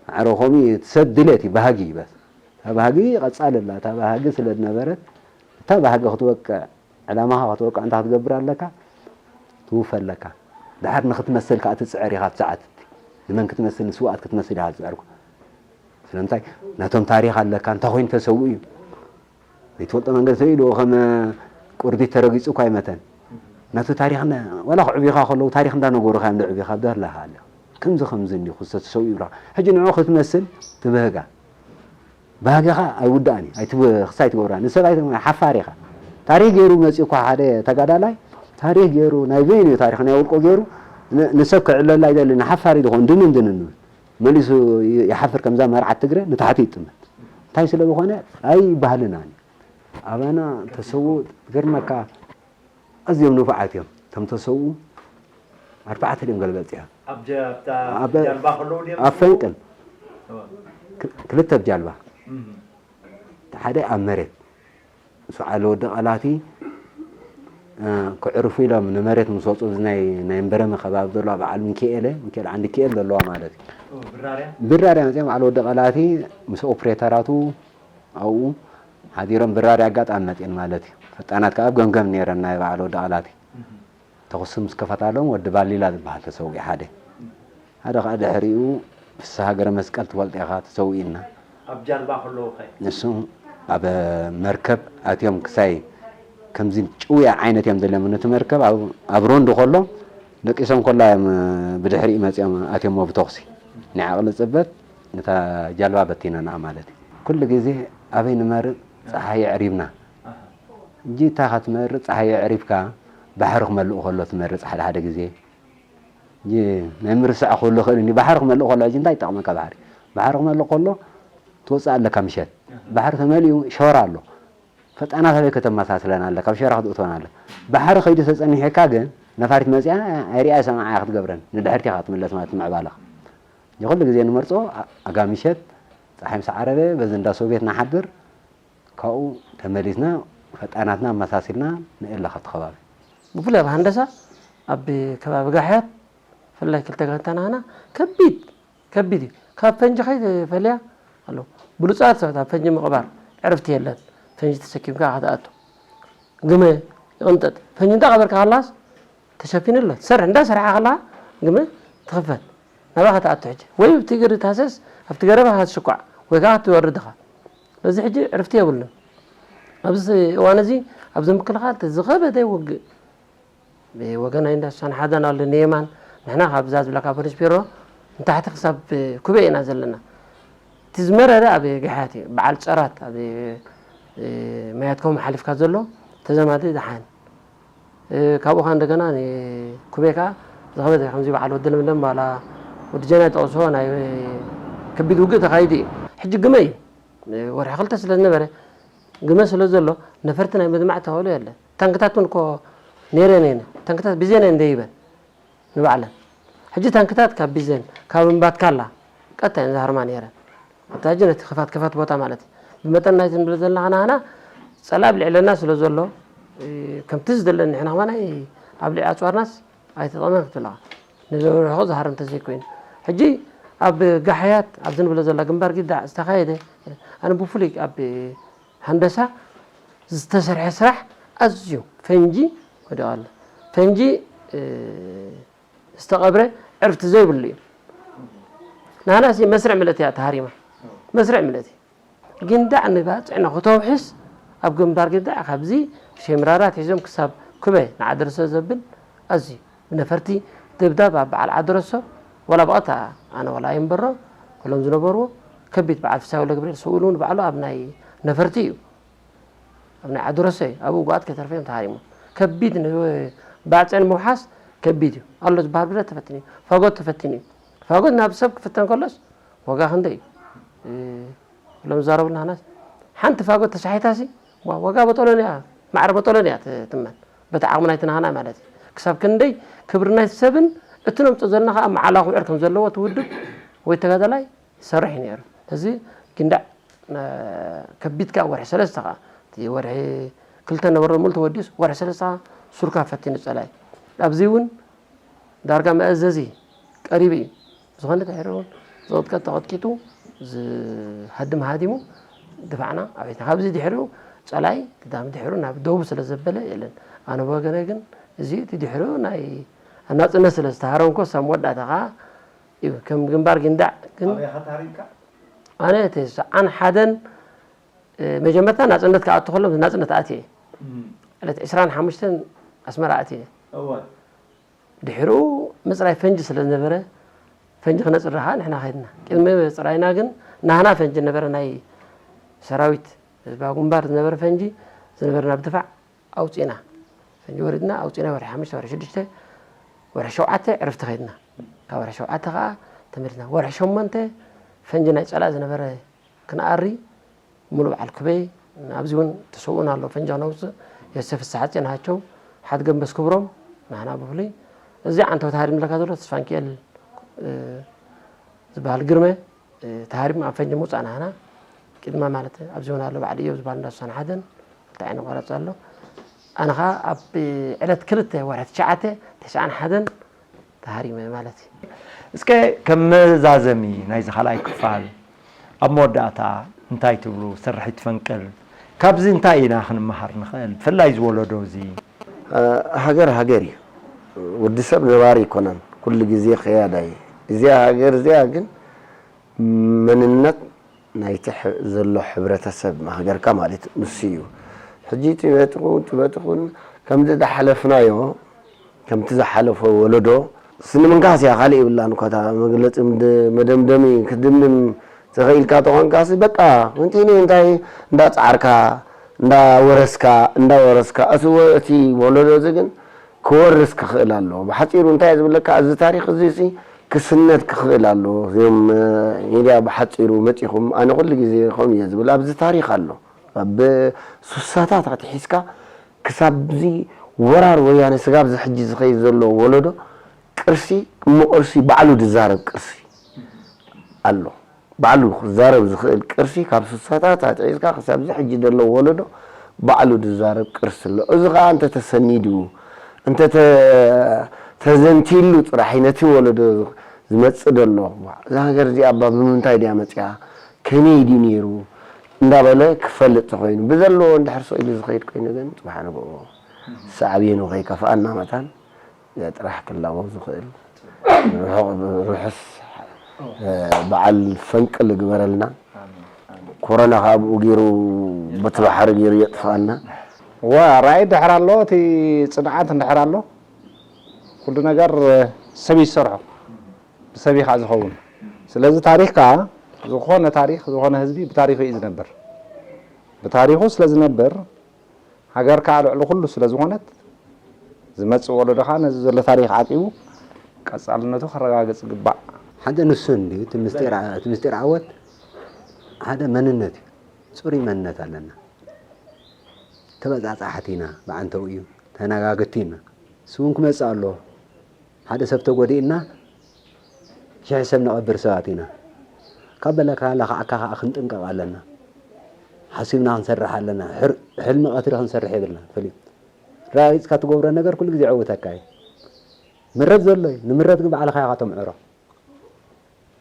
ማዕረ ከምኡ እዩ፣ እቲ ሰብ ድሌት እዩ፣ ባህጊ እዩ በስ። እታ ባህጊ ቀጻሊ ኣላ፣ እታ ባህጊ ስለ ዝነበረት እታ ባህጊ ክትወቅዕ ዕላማኻ ክትወቅዕ እንታይ ክትገብር ኣለካ? ትውፈ ኣለካ። ድሓር ንኽትመስል ከኣ ትጽዕር ኢኻ ኣብቲ ሰዓት እቲ። ንመን ክትመስል? ንስውኣት ክትመስል ኢኻ ዝጸዕርኩ። ስለምንታይ? ናቶም ታሪኽ ኣለካ። እንታይ ኮይኑ ተሰውኡ እዩ? ዘይትፈልጦ መንገዲ ተሰውኡ ኢሉ ከም ቁርዲት ተረጊጹ እኳ ኣይመተን። ናቱ ታሪኽ እንዳ-፣ ዋላ ክዕብዩኻ ከለዉ ታሪኽ እንዳነገሩኻ እዮም ዘዕብዩኻ። ብደርላኻ ኣለ። ከምዚ ከምዚ እንዲኹ ዝተሰውኡ ይብሉኻ። ሕጂ ንዕኡ ክትመስል ትብህጋ። ባህግኻ ኣይውዳእን እዩ። ኣይትብ-፣ ክሳይ ትገብራ። ንሰብ ኣይት-፣ ሓፋር ኢኻ። ታሪኽ ገይሩ መጺኡ እኳ ሓደ ተጋዳላይ፣ ታሪኽ ገይሩ፣ ናይ በይኑ እዩ ታሪኽ ናይ ውልቆ ገይሩ፣ ን-፣ ንሰብ ክዕለላ ኣይደልን። ሓፋር እዩ ዝኾን። ድንን ድንን ንብል። መሊሱ ይ-፣ ይሓፍር። ከምዛ መርዓት ትግረ ንታሕቲ ይጥምት። እንታይ ስለ ዝኾነ? ኣይባህልናን እዩ። ኣባና ተሰውኡ፣ ትገርመካ፣ ኣዝዮም ንፉዓት እዮም። እቶም ተሰውኡ ኣርባዕተ ድዮም ገልበጥ እዮም። ኣብ ጀ-፣ ኣብታ ኣብ ጃልባ ከለዉ ድዮም ኣብ ዝሰውኡ? ፈንቅል። እወ። ክ-፣ ክልተ ኣብ ጃልባ። እም። እቲ ሓደ ኣብ መሬት። ምስ በዓል ወዲ ቀላቲ፣ እ፣ ክዕርፉ ኢሎም ንመሬት ምስ ወፁ፣ እዚ ናይ፣ ናይ እምበረመ ከባቢ ዘለዋ በዓል ሚካኤለ፣ ሚካኤል ዓንዲ ኪኤል ዘለዋ ማለት እዩ። እወ፣ ብራርያ? ብራርያ መፅኦም በዓል ወዲ ቀላቲ ምስ ኦፕሬተራቱ ኣብኡ ሓዲሮም። ብራርያ ኣጋጣሚ መፅኤን ማለት እዩ። ፈጣናት ከዓ ኣብ ገምገም ነይረን ናይ በዓል ወዲ ቀላቲ። እም። ተኹሲ ምስ ከፈታሎም ወዲ ባሊላ ዝበሃል ተሰዊኡ ሓደ። ሓደ ከዓ ድሕሪኡ ፍስሃ ገረመስቀል ትፈልጦ ኢኻ ተሰዊኡና። ኣብ ጃልባ ከለዉ ኸ? ንሱ ኣብ መርከብ ኣትዮም ክሳይ ከምዚ ጭውያ ዓይነት እዮም ዘለዎም። ነቲ መርከብ ኣብ፣ ኣብ ሮንድ ከሎ ደቂሶም ከሎ እዮም ብድሕሪኡ መፂኦም ኣትዮም ብተኹሲ። ናይ ዓቕሊ ፅበት ነታ ጃልባ በቲነና ማለት እዩ። ኩሉ ግዜ ኣበይ ንመርፅ? ፀሓይ ኣዕሪብና። ኣሃ። ሕጂ እታ ክትመርፅ ፀሓይ ኣዕሪብካ ባሕሪ ክመልእ ከሎ ትመርፅ ሓደ ሓደ ግዜ። ሕጂ ናይ ምርሳዕ ክህሉ ይኽእል እዩ። ባሕሪ ክመልእ ከሎ ሕጂ እንታይ ይጠቕመካ ባሕሪ? ባሕሪ ክመልእ ከሎ ትወፅእ ኣለካ ምሸት። ባሕሪ ተመሊኡ ሸራ ኣሎ። ፈጣናት ኣበይ ከተመሳስለን ኣለካ? ኣብ ሸራ ክትእትወን ኣለካ። ባሕሪ ከይዱ ተፀኒሑካ ግን ነፋሪት መፂኣ ኣይሪኣ ኣይሰምዓ እያ ክትገብረን። ንድሕርቲ ኢኻ ክትምለስ ማለት ምዕባለኻ። ንኹሉ ግዜ ንመርፆ ኣ-፣ ኣጋ ምሸት ፀሓይ ምስ ዓረበ በዚ እንዳ ሶቪየት ንሓድር። ካብኡ ተመሊስና ፈጣናትና ኣመሳሲልና ንእለ ካብቲ ከባቢ። ብፍላይ ኣብ ሃንደሳ ኣብ ከባቢ ጋሕያት ብፍላይ ክልተ ጋንታና ኸና ከቢድ፣ ከቢድ እዩ። ካብ ፈንጂ ከይፈልያ ኣለዉ። ብሉጻት ሰባት ኣብ ፈንጂ ምቕባር ዕርፍቲ የለን። ፈንጂ ተሰኪምካ ክትኣቱ። ግመ ይቕንጠጥ። ፈንጂ እንዳቐበርካ ከላስ ተሸፊኑ ኣሎ። ትሰርሕ፣ እንዳሰርሓ ከለኻ ግመ ትኽፈት። ናባኻ ትኣቱ ሕጂ። ወይ ኣብቲ እግሪ ትሃስስ፣ ኣብቲ ገረብ ኢኻ ትሽኳዕ፣ ወይ ከኣ ትወርድ ኢኻ። በዚ ሕጂ ዕርፍቲ የብሉን። ኣብዚ እዋን እዚ ኣብዚ ምክልኻል እቲ ዝኸበደ ውግእ። ብወገን ናይ እንዳሳን ሓዳን ኣሎ ንየማን። ንሕና ካብዛ ዝብለካ ፖሊስ ቢሮ ንታሕቲ ክሳብ ኩበ ኢና ዘለና። እቲ ዝመረረ ኣብ ገሓያት እዩ። በዓል ጸራት ኣብ፣ እ፣ ማያት ኮም ሓሊፍካ ዘሎ ተዘማዲ ደሓን። እ፣ ካብኡ ኸኣ እንደገና ንኩቤ ከኣ ዝኸበደ ከምዚ በዓል ወዲ ለምለም ዋላ ወዲ ጀና ይጠቕስዎ ናይ ከቢድ ውግእ ተኻይዱ እዩ። ሕጂ ግመ እዩ። እ፣ ወርሒ ክልተ ስለ ዝነበረ ግመ ስለ ዘሎ ነፈርቲ ናይ ምድማዕ ተኽእሎ የለን። ታንክታት እውን እኮ ነይረን እየን። ታንክታት ብዜን እየን ደይበን። ንባዕለን። ሕጂ ታንክታት ካብ ቢዘን፣ ካብ እምባትካላ ቀጥታ እየን ዝሃርማ ነይረን። ኣብታ ሕጂ ነቲ ክፋት ክፋት ቦታ ማለት እዩ። ብመጠን ናይቲ ንብል ዘለና ኸና ኸና ጸላኢ ኣብ ልዕለና ስለ ዘሎ፣ እ፣ ከምቲ ዝደለን ንሕና ኸማን ኣይ-፣ ኣብ ልዕሊ ኣጽዋርናስ ኣይተጠቕመን ክትብል ኣለኻ። ንዘበለ ርሑቕ ዝሃርም እንተዘይኮይኑ። ሕጂ ኣብ ጋሕያት፣ ኣብዚ ንብሎ ዘለና ግንባር ጊዳዕ ዝተኻየደ፣ ኣነ ብፍሉይ ኣብ ሃንደሳ ዝተሰርሐ ስራሕ ኣዝዩ ፈንጂ ወዲቑ ኣሎ። ፈንጂ፣ እ፣ ዝተቐብረ ዕርፍቲ ዘይብሉ እዩ። ናህናሲ መስርዕ ምልእቲ እያ ተሃሪማ። መስርዕ ምልእቲ። ጊንዳዕ ንባጽዕ ንኽተውሕስ ኣብ ግንባር ጊንዳዕ ካብዚ ሸምራራት ሒዞም ክሳብ ኩበ ንዓደርሶ ዘብል ኣዝዩ ብነፈርቲ ድብዳብ ኣብ በዓል ዓደረሶ ወላ ብቐጥታ ኣነ ወላ ኣይንበሮ፣ ኩሎም ዝነበርዎ ከቢድ በዓል ፍስሃ ወልደገብርኤል ስኡል እውን ባዕሉ ኣብ ናይ ነፈርቲ እዩ። ኣብ ናይ ዓደረሶ እዩ። ኣብኡ ጓት ከተርፈ እዮም ተሃሪሞም። ከቢድ ን-፣ ባጽዕ ንምውሓስ ከቢድ እዩ። ኣሎ ዝበሃል ብረት ተፈቲኑ እዩ። ፋጎት ተፈቲኑ እዩ። ፋጎት ናብ ሰብ ክፍተን ከሎስ ዋጋ ክንደይ እዩ? እ፣ ሎም ዝዛረቡልና ኸናስ ሓንቲ ፋጎት ተሻሒታሲ ዋ-፣ ዋጋ በጠሎን እያ፣ ማዕረ በጠሎን እያ ት-፣ ትመን። በቲ ዓቕሚ ናይቲ ናህና ማለት እዩ። ክሳብ ክንደይ ክብሪ ናይ ሰብን እቲ ነምጽኦ ዘለና ኸኣ መዓላ ክውዕል ከም ዘለዎ እቲ ውድብ ወይ ተጋዳላይ ይሰርሕ እዩ ነይሩ። እዚ ጊንዳዕ፣ እ፣ ከቢድ ከኣ ወርሒ ሰለስተ ኸኣ፣ እቲ ወርሒ ክልተ ነበሮ ሙሉ ተወዲኡስ ወርሒ ሰለስተ ኸኣ ሱርካ ፈቲኑ ጸላኢ። ኣብዚ እውን ዳርጋ መእዘዚ ቀሪቡ እዩ። ዝኾነ ድሕሪ እውን ዝቕጥቀጥ ተቐጥቂጡ፣ ዝሃድም ሃዲሙ፣ ድፋዕና ኣቤትና። ካብዚ ድሕሪኡ ጸላኢ ግዳም ድሕሪኡ ናብ ደቡብ ስለ ዘበለ የለን። ኣነ ብወገነይ ግን እዚ እቲ ድሕሪኡ ናይ ኣናጽነት ስለ ዝተሃረምኮ፣ ሳብ መወዳእታ ኸኣ እዩ። ከም ግንባር ጊንዳዕ ግን ኣበይ ኢኻ ተሃሪምካ? ኣነ ተስዓን ሓደን፣ እ፣ መጀመርታ ናጽነት ክኣቱ ከሎ ናጽነት ኣትየ። እም። ዕለት ዕስራን ሓሙሽተን ኣስመራ ኣትየ። እወ። ድሕሩ ምጽራይ ፈንጂ ስለ ዝነበረ፣ ፈንጂ ክነጽሪ ኸኣ ንሕና ኸይድና። ቅድሚ ምጽራይና ግን ናህና ፈንጂ ነበረ፣ ናይ ሰራዊት ህዝባዊ ግንባር ዝነበረ ፈንጂ፣ ዝነበረ ናብ ድፋዕ ኣውጺእና። ፈንጂ ወሪድና ኣውጺእና፣ ወርሒ ሓሙሽተ፣ ወርሒ ሽዱሽተ፣ ወርሒ ሸውዓተ ዕረፍቲ ኸይድና። ካብ ወርሒ ሸውዓተ ኸኣ ተመሊስና። ወርሒ ሸሞንተ ፈንጂ ናይ ጸላእ ዝነበረ ክንኣሪ፣ ሙሉ በዓል ክበይ፣ ኣብዚ እውን ተሰውኡና ኣለዉ። ፈንጂ ክነውጽእ፣ የሱስ ፍስሓጽዮን ሃቸው፣ ሓድገንበስ ክብሮም፣ ናህና ብፍሉይ። እዚ ዓንተው ተሃሪም ዘለካ ዘሎ ተስፋንኪኤል፣ እ፣ ዝበሃል ግርመ፣ እ፣ ተሃሪም ኣብ ፈንጂ ምውጻእ ናህና። ቅድማ ማለት ኣብዚ እውን ኣሎ በዓል እዮብ ዝበሃል እንዳ ሱሳን ሓደን፣ ክልተ ዓይነት ቆረጽ ኣሎ። ኣነ ኸኣ ኣብ ዕለት ክልተ ወርሒ ትሽዓተ ተስዓን ሓደን ተሃሪመ ማለት እዩ። እስከ ከም መዛዘሚ ናይዚ ካልኣይ ክፋል ኣብ መወዳእታ እንታይ ትብሉ? ስርሒት ፈንቅል ካብዚ እንታይ ኢና ክንመሃር ንኽእል? ብፍላይ እዚ ወለዶ እዚ። እ፣ ሃገር ሃገር እዩ። ወዲ ሰብ ነባሪ ኣይኮነን፣ ኩሉ ግዜ ኸያዳ እዩ። እዚኣ ሃገር እዚኣ ግን መንነት ናይቲ ሕ-፣ ዘሎ ሕብረተሰብ ማህገርካ ማለት ንሱ እዩ። ሕጂ ትበጥኹ፣ ትበጥኹን ከምዚ ዝሓለፍናዮ፣ ከምቲ ዝሓለፎ ወለዶ ስኒ ምንካስ እያ፣ ካልእ የብላን እኮ። እታ መግለጺ ምድ-፣ መደምደሚ ክትድምድም ተኸኢልካ ተኾንካሲ፣ በቃ፣ ኮንቲኒ እንታይ እንዳጻዕርካ፣ እንዳወረስካ፣ እንዳወረስካ፣ እቲ ወ-፣ እቲ ወለዶ እዚ ግን ክወርስ ክኽእል ኣለዎ። ብሓጺሩ እንታይ እየ ዝብለካ፣ እዚ ታሪኽ እዚ ሲ ክስነድ ክኽእል ኣለዎ። እዚኦም፣ እ፣ ሚድያ ብሓጺሩ መጺኹም፣ ኣነ ኩሉ ግዜ ከምኡ እየ ዝብል፣ ኣብዚ ታሪኽ ኣሎ። ኣብ ሱሳታት ኣትሒዝካ ክሳብ እዚ ወራር ወያነ ስጋብ እዚ ሕጂ ዝኸይድ ዘሎ ወለዶ ቅርሲ፣ እሞ ቅርሲ ባዕሉ ዝዛረብ ቅርሲ ኣሎ። ባዕሉ ክዛረብ ዝኽእል ቅርሲ ካብ ሱሳታት ኣትሒዝካ ክሳብ እዚ ሕጂ ዘሎ ወለዶ ባዕሉ ዝዛረብ ቅርሲ ኣሎ። እዚ ኸኣ እንተተሰኒዱ፣ እንተተ-፣ ተዘንቲሉ ጥራሕ እዩ ነቲ ወለዶ ዝመጽእ ዘሎ። እዛ ሃገር እዚኣ እባ ብምንታይ ድያ መጽያ? ከመይ ድዩ ነይሩ? እንዳበለ ክፈልጥ ተኾይኑ፣ ብዘለዎ እንድሕር ስኢሉ ዝኸይድ ኮይኑ ግን ጽባሕ ንግሆ ሳዕቤኑ ከይከፍኣና መታን ጥራሕ ክላቦ ዝኽእል ርሑቕ-፣ ርሑስ፣ እ፣ በዓል ፈንቅል ይግበረልና። ኮሮና ከኣ ብኡ ገይሩ በቲ ባሕሪ ገይሩ የጥፍኣና። እወ፣ ራእይ ድሕር ኣሎ፣ እቲ ጽንዓት እንድሕር ኣሎ፣ ኩሉ ነገር ሰብ እዩ ዝሰርሖ፣ ብሰብ እዩ ከኣ ዝኸውን። ስለዚ ታሪኽ ከኣ፣ ዝኾነ ታሪኽ፣ ዝኾነ ህዝቢ ብታሪኹ እዩ ዝነብር። ብታሪኹ ስለ ዝነብር፣ ሃገር ከኣ ልዕሊ ኩሉ ስለ ዝኾነት፣ ዝመጽእ ወለዶ ከኣ ነዚ ዘሎ ታሪኽ ዓቂቡ ቀጻልነቱ ከረጋግጽ ይግባእ። ሓደ ንሱ እንድዩ እቲ ምስጢር፣ እቲ ምስጢር ዓወት ሓደ መንነት እዩ። ጽሩይ መንነት ኣለና። ተበጻጻሕቲ ኢና፣ ብዓንተው እዩ፣ ተነጋግቲ ኢና። እሱ እውን ክመጽእ ኣለዎ። ሓደ ሰብ ተጎዲእና ሽሕ ሰብ ነቐብር ሰባት ኢና። ካብ በለካ ለኻዕካ ከኣ ክንጥንቀቕ ኣለና። ሓሲብና ክንሰርሕ ኣለና። ሕር-፣ ሕልሚ ቀትሪ ክንሰርሕ የብልና። ፍልይ ራእይጽካ ትገብሮ ነገር ኩሉ ግዜ ይዕውተካ እዩ። ምረት ዘሎ እዩ። ንምረት ግን ባዕልኻ ኢኻ ተምዕሮ።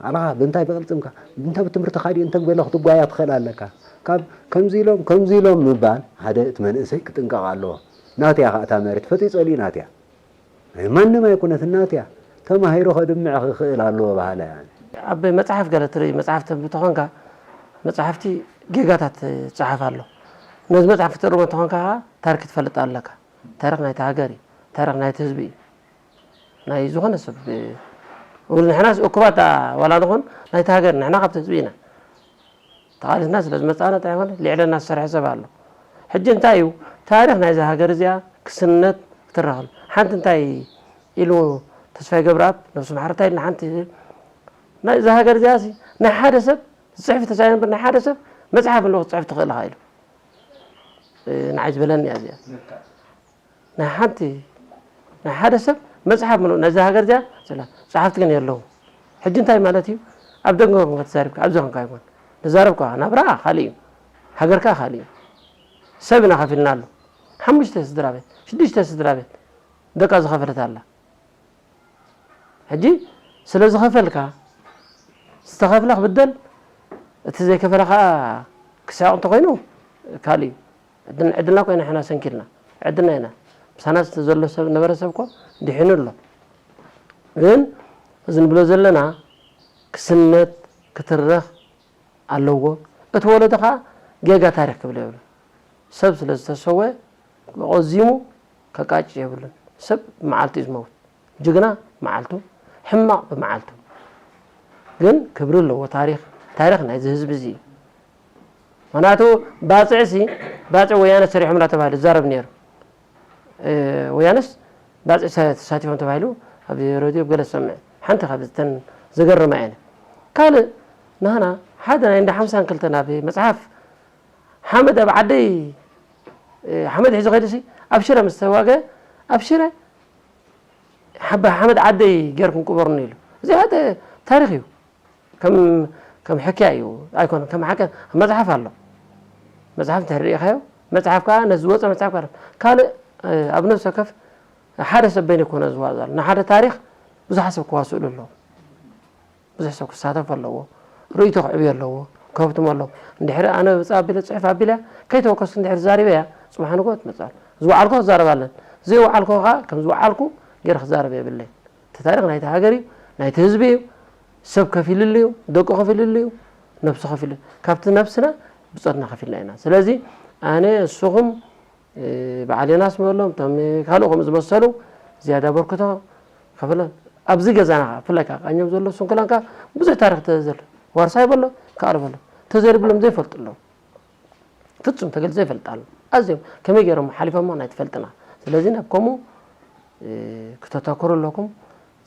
ባዕልኻ ብምንታይ ብቕልጽምካ፣ ብምንታይ ብትምህርትኻ ድዩ እንተ በለ ክትጓያ ትኽእል ኣለካ። ካብ ከምዚ ኢሎም፣ ከምዚ ኢሎም ምባል ሓደ እቲ መንእሰይ ክጥንቀቕ ኣለዎ። ናተይ እያ ከኣ እታ መሬት ፈጢጸሉ እዩ ናተይ እያ። ናይ ማንም ኣይኮነትን ናተይ እያ። ተማሂሩ ከድምዕ ክኽእል ኣለዎ በሃላይ እየ ኣነ። ኣብ መጽሓፍ ገለ ትርኢ፣ መጽሓፍ ተንብብ ተኾንካ፣ መጽሓፍቲ ጌጋታት ይጸሓፍ ኣሎ። ነዚ መጽሓፍ ክትእርሞ እንተኾንካ ከኣ ታሪኽ ክትፈልጥ ኣለካ። ታሪኽ ናይቲ ሃገር እዩ። ታሪኽ ናይቲ ህዝቢ እዩ። ናይ ዝኾነ ሰብ፣ እ፣ ንሕናስ እኩባት ደኣ ዋላ ንኹን ናይቲ ሃገር፣ ንሕና ካብቲ ህዝቢ ኢና። ተቓሊስና ስለ ዝመጻእና እንታይ ይኾነ? ልዕለና ዝሰርሐ ሰብ ኣሎ። ሕጂ እንታይ እዩ? ታሪኽ ናይዛ ሃገር እዚኣ ክስነት ክትረኽብ። ሓንቲ እንታይ ኢሉ ተስፋይ ገብረኣብ፣ ነብሱ ማሕረታ ኢልና ሓንቲ፣ ናይዛ ሃገር እዚኣ ሲ፣ ናይ ሓደ ሰብ ዝጽሕፍ ተሳኢኑ እምበር ናይ ሓደ ሰብ መጽሓፍ ኣለዎ ክትጽሕፍ ትኽእል ኢኻ ኢሉ። እ፣ ንዓይ ዝበለኒ እያ እዚኣ። ናይ ሓንቲ፣ ናይ ሓደ ሰብ መጽሓፍ ምሉእ ናይዛ ሃገር እዚኣ ስለ ጸሓፍቲ ግን የለዉ። ሕጂ እንታይ ማለት እዩ? ኣብ ደገ ኮንካ ተዛሪብካ፣ ኣብዚ ኮንካ ኣይኮን። ንዛረብ ከኣ ናብራ ካልእ እዩ። ሃገር ከኣ ካልእ እዩ። ሰብ ኢና ከፊልና ኣሎ። ሓሙሽተ ስድራ ቤት፣ ሽዱሽተ ስድራ ቤት ደቃ ዝኸፈለት ኣላ። ሕጂ ስለ ዝኸፈልካ፣ ዝተኸፍለ ክብደል፣ እቲ ዘይከፈለ ከኣ ክስሕቕ እንተኾይኑ ካልእ እዩ። ዕድል-፣ ዕድልና እኮ ኢና ንሕና ሰንኪልና። ዕድልና ኢና። ምሳና ዘሎ ሰብ፣ ነበረ ሰብ እኮ ድሒኑ ኣሎ። ግን እዚ ንብሎ ዘለና ክስነድ፣ ክትረኽ ኣለዎ። እቲ ወለዶ ኸዓ ጌጋ ታሪኽ ክብል የብሉን። ሰብ ስለ ዝተሰወ ቆዚሙ ከቃጭ የብሉን። ሰብ ብመዓልቱ እዩ ዝመውት። ጅግና መዓልቱ፣ ሕማቕ ብመዓልቱ። ግን ክብሪ ኣለዎ ታሪኽ። ታሪኽ ናይዚ ህዝቢ እዚ እዩ። ምኽንያቱ ባፅዕሲ፣ ባፅዕ ወያነ ሰሪሖም እናተባህለ ዝዛረብ ነይሩ። እ፣ ወያነስ ባፅዕ ሰ-፣ ተሳቲፎም ተባሂሉ ኣብ ሬድዮ ገለ ዝሰምዕ። ሓንቲ ካብ ዝተን ዘገርማ እየን። ካልእ ናህና ሓደ ናይ እንዳ ሓምሳን ክልተን ኣብ መፅሓፍ ሓመድ ኣብ ዓደይ፣ እ፣ ሓመድ ሒዙ ኸይዱሲ ኣብ ሽረ ምስ ተዋገ ኣብ ሽረ ሓባ ሓመድ ዓደይ ጌርኩም ቅበሩኒ ኢሉ። እዚኣ ተ-፣ ታሪኽ እዩ። ከም፣ ከም ሕክያ እዩ ኣይኮነን። ከም ሓቂ መጽሓፍ ኣሎ። መጽሓፍ እንተ ርኢኻዮ፣ መጽሓፍ ከኣ ነዚ ዝወጸ መጽሓፍ ከኣ ካልእ፣ እ፣ ኣብ ነፍሲ ወከፍ ሓደ ሰብ በይኑ ኣይኮነ ዝዋዝ ኣሎ። ንሓደ ታሪኽ ብዙሓት ሰብ ክዋስእሉ ኣለዎ። ብዙሕ ሰብ ክሳተፍ ኣለዎ። ርእይቶ ክዕብዮ ኣለዎ። ከህብትሞ ኣለዎ። እንድሕሪ ኣነ ብጻ ኣቢለ ጽሑፍ ኣቢለ ከይተወከስኩ እንድሕሪ ዛሪበያ፣ ጽባሕ ንግሆ ትመጽእ ኣላ። ዝወዓልኮ ክዛረብ ኣለን። ዘይወዓልኮ ከኣ ከም ዝወዓልኩ ገይረ ክዛረብ የብለይን። እቲ ታሪኽ ናይቲ ሃገር እዩ፣ ናይቲ ህዝቢ እዩ። ሰብ ከፊልሉ እዩ፣ ደቁ ከፊልሉ እዩ፣ ነብሱ ከፊሉ። ካብቲ ነብስና ብጾትና ከፊልና ኢና። ስለዚ ኣነ፣ ንስኹም፣ እ፣ በዓል ዮናስ መሎም፣ እቶም ካልእ ከምኡ ዝመሰሉ ዝያዳ በርክቶ ከፍለን። ኣብዚ ገዛና ከኣ፣ ብፍላይ ከኣ ቃኘው ዘሎ ስንኩላን ከኣ ብዙሕ ታሪኽ ተዘል-፣ ዋርሳይ በሎ፣ ከኣል በሎ፣ ተዘሪብሎም ዘይፈልጡ ኣለዉ። ፍጹም ተገልጸ ይፈልጥ ኣሎ። ኣዝዮም ከመይ ገይሮም ሓሊፎሞ ኣይትፈልጥና። ስለዚ ናብ ከምኡ፣ እ፣ ክተተኩሩ ኣለኩም።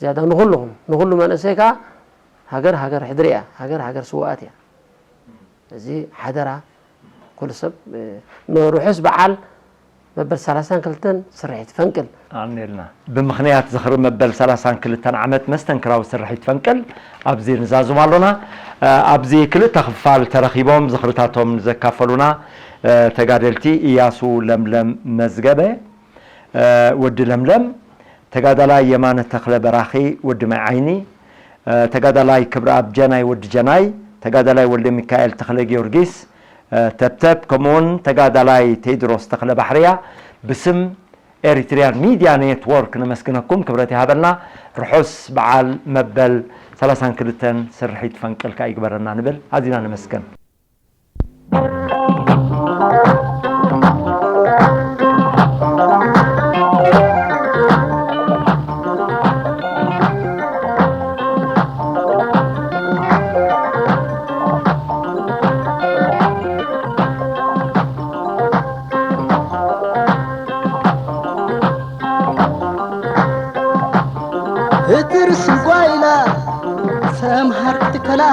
ዝያዳ ንኹልኹም፣ ንኹሉ መንእሰይ ከኣ ሃገር፣ ሃገር ሕድሪ እያ፣ ሃገር፣ ሃገር ስውኣት እያ። እዚ ሓደራ ኩሉ ሰብ፣ እ፣ ንርሑስ በዓል መበል ሰላሳን ክልተን ስርሒት ፈንቅል። ኣሜልና። ብምኽንያት ዝኽሪ መበል ሰላሳን ክልተን ዓመት መስተንክራዊ ስርሒት ፈንቅል ኣብዚ ንዛዝም ኣሎና። እ፣ ኣብዚ ክልተ ክፋል ተረኺቦም ዝኽርታቶም ዘካፈሉና፣ እ፣ ተጋደልቲ እያሱ ለምለም መዝገበ፣ እ፣ ወዲ ለምለም፣ ተጋዳላይ የማነ ተኽለ በራኺ፣ ወዲ ማይ ዓይኒ፣ እ፣ ተጋዳላይ ክብረኣብ ጀናይ፣ ወዲ ጀናይ፣ ተጋዳላይ ወልደ ሚካኤል ተኽለ ጊዮርጊስ፣ እ፣ ተብተብ፣ ከምኡውን ተጋዳላይ ቴድሮስ ተኽለ ባሕርያ ብስም ኤሪትሪያን ሚድያ ኔትወርክ ነመስግነኩም። ክብረት ይሃበልና። ርሑስ በዓል መበል ሰላሳን ክልተን ስርሒት ፈንቅል ከኣ ይግበረና ንብል። ኣዚና ነመስግን። ህትር ስጓይላ ሰምሃር ትከላ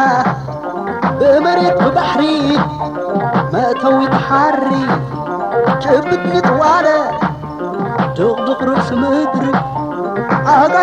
ብመሬት ብባሕሪ መእተዊ ተሓሪ ጭብጥ ንጥዋለ ድቕድቕ ርእሲ ምድሪ ኣጋ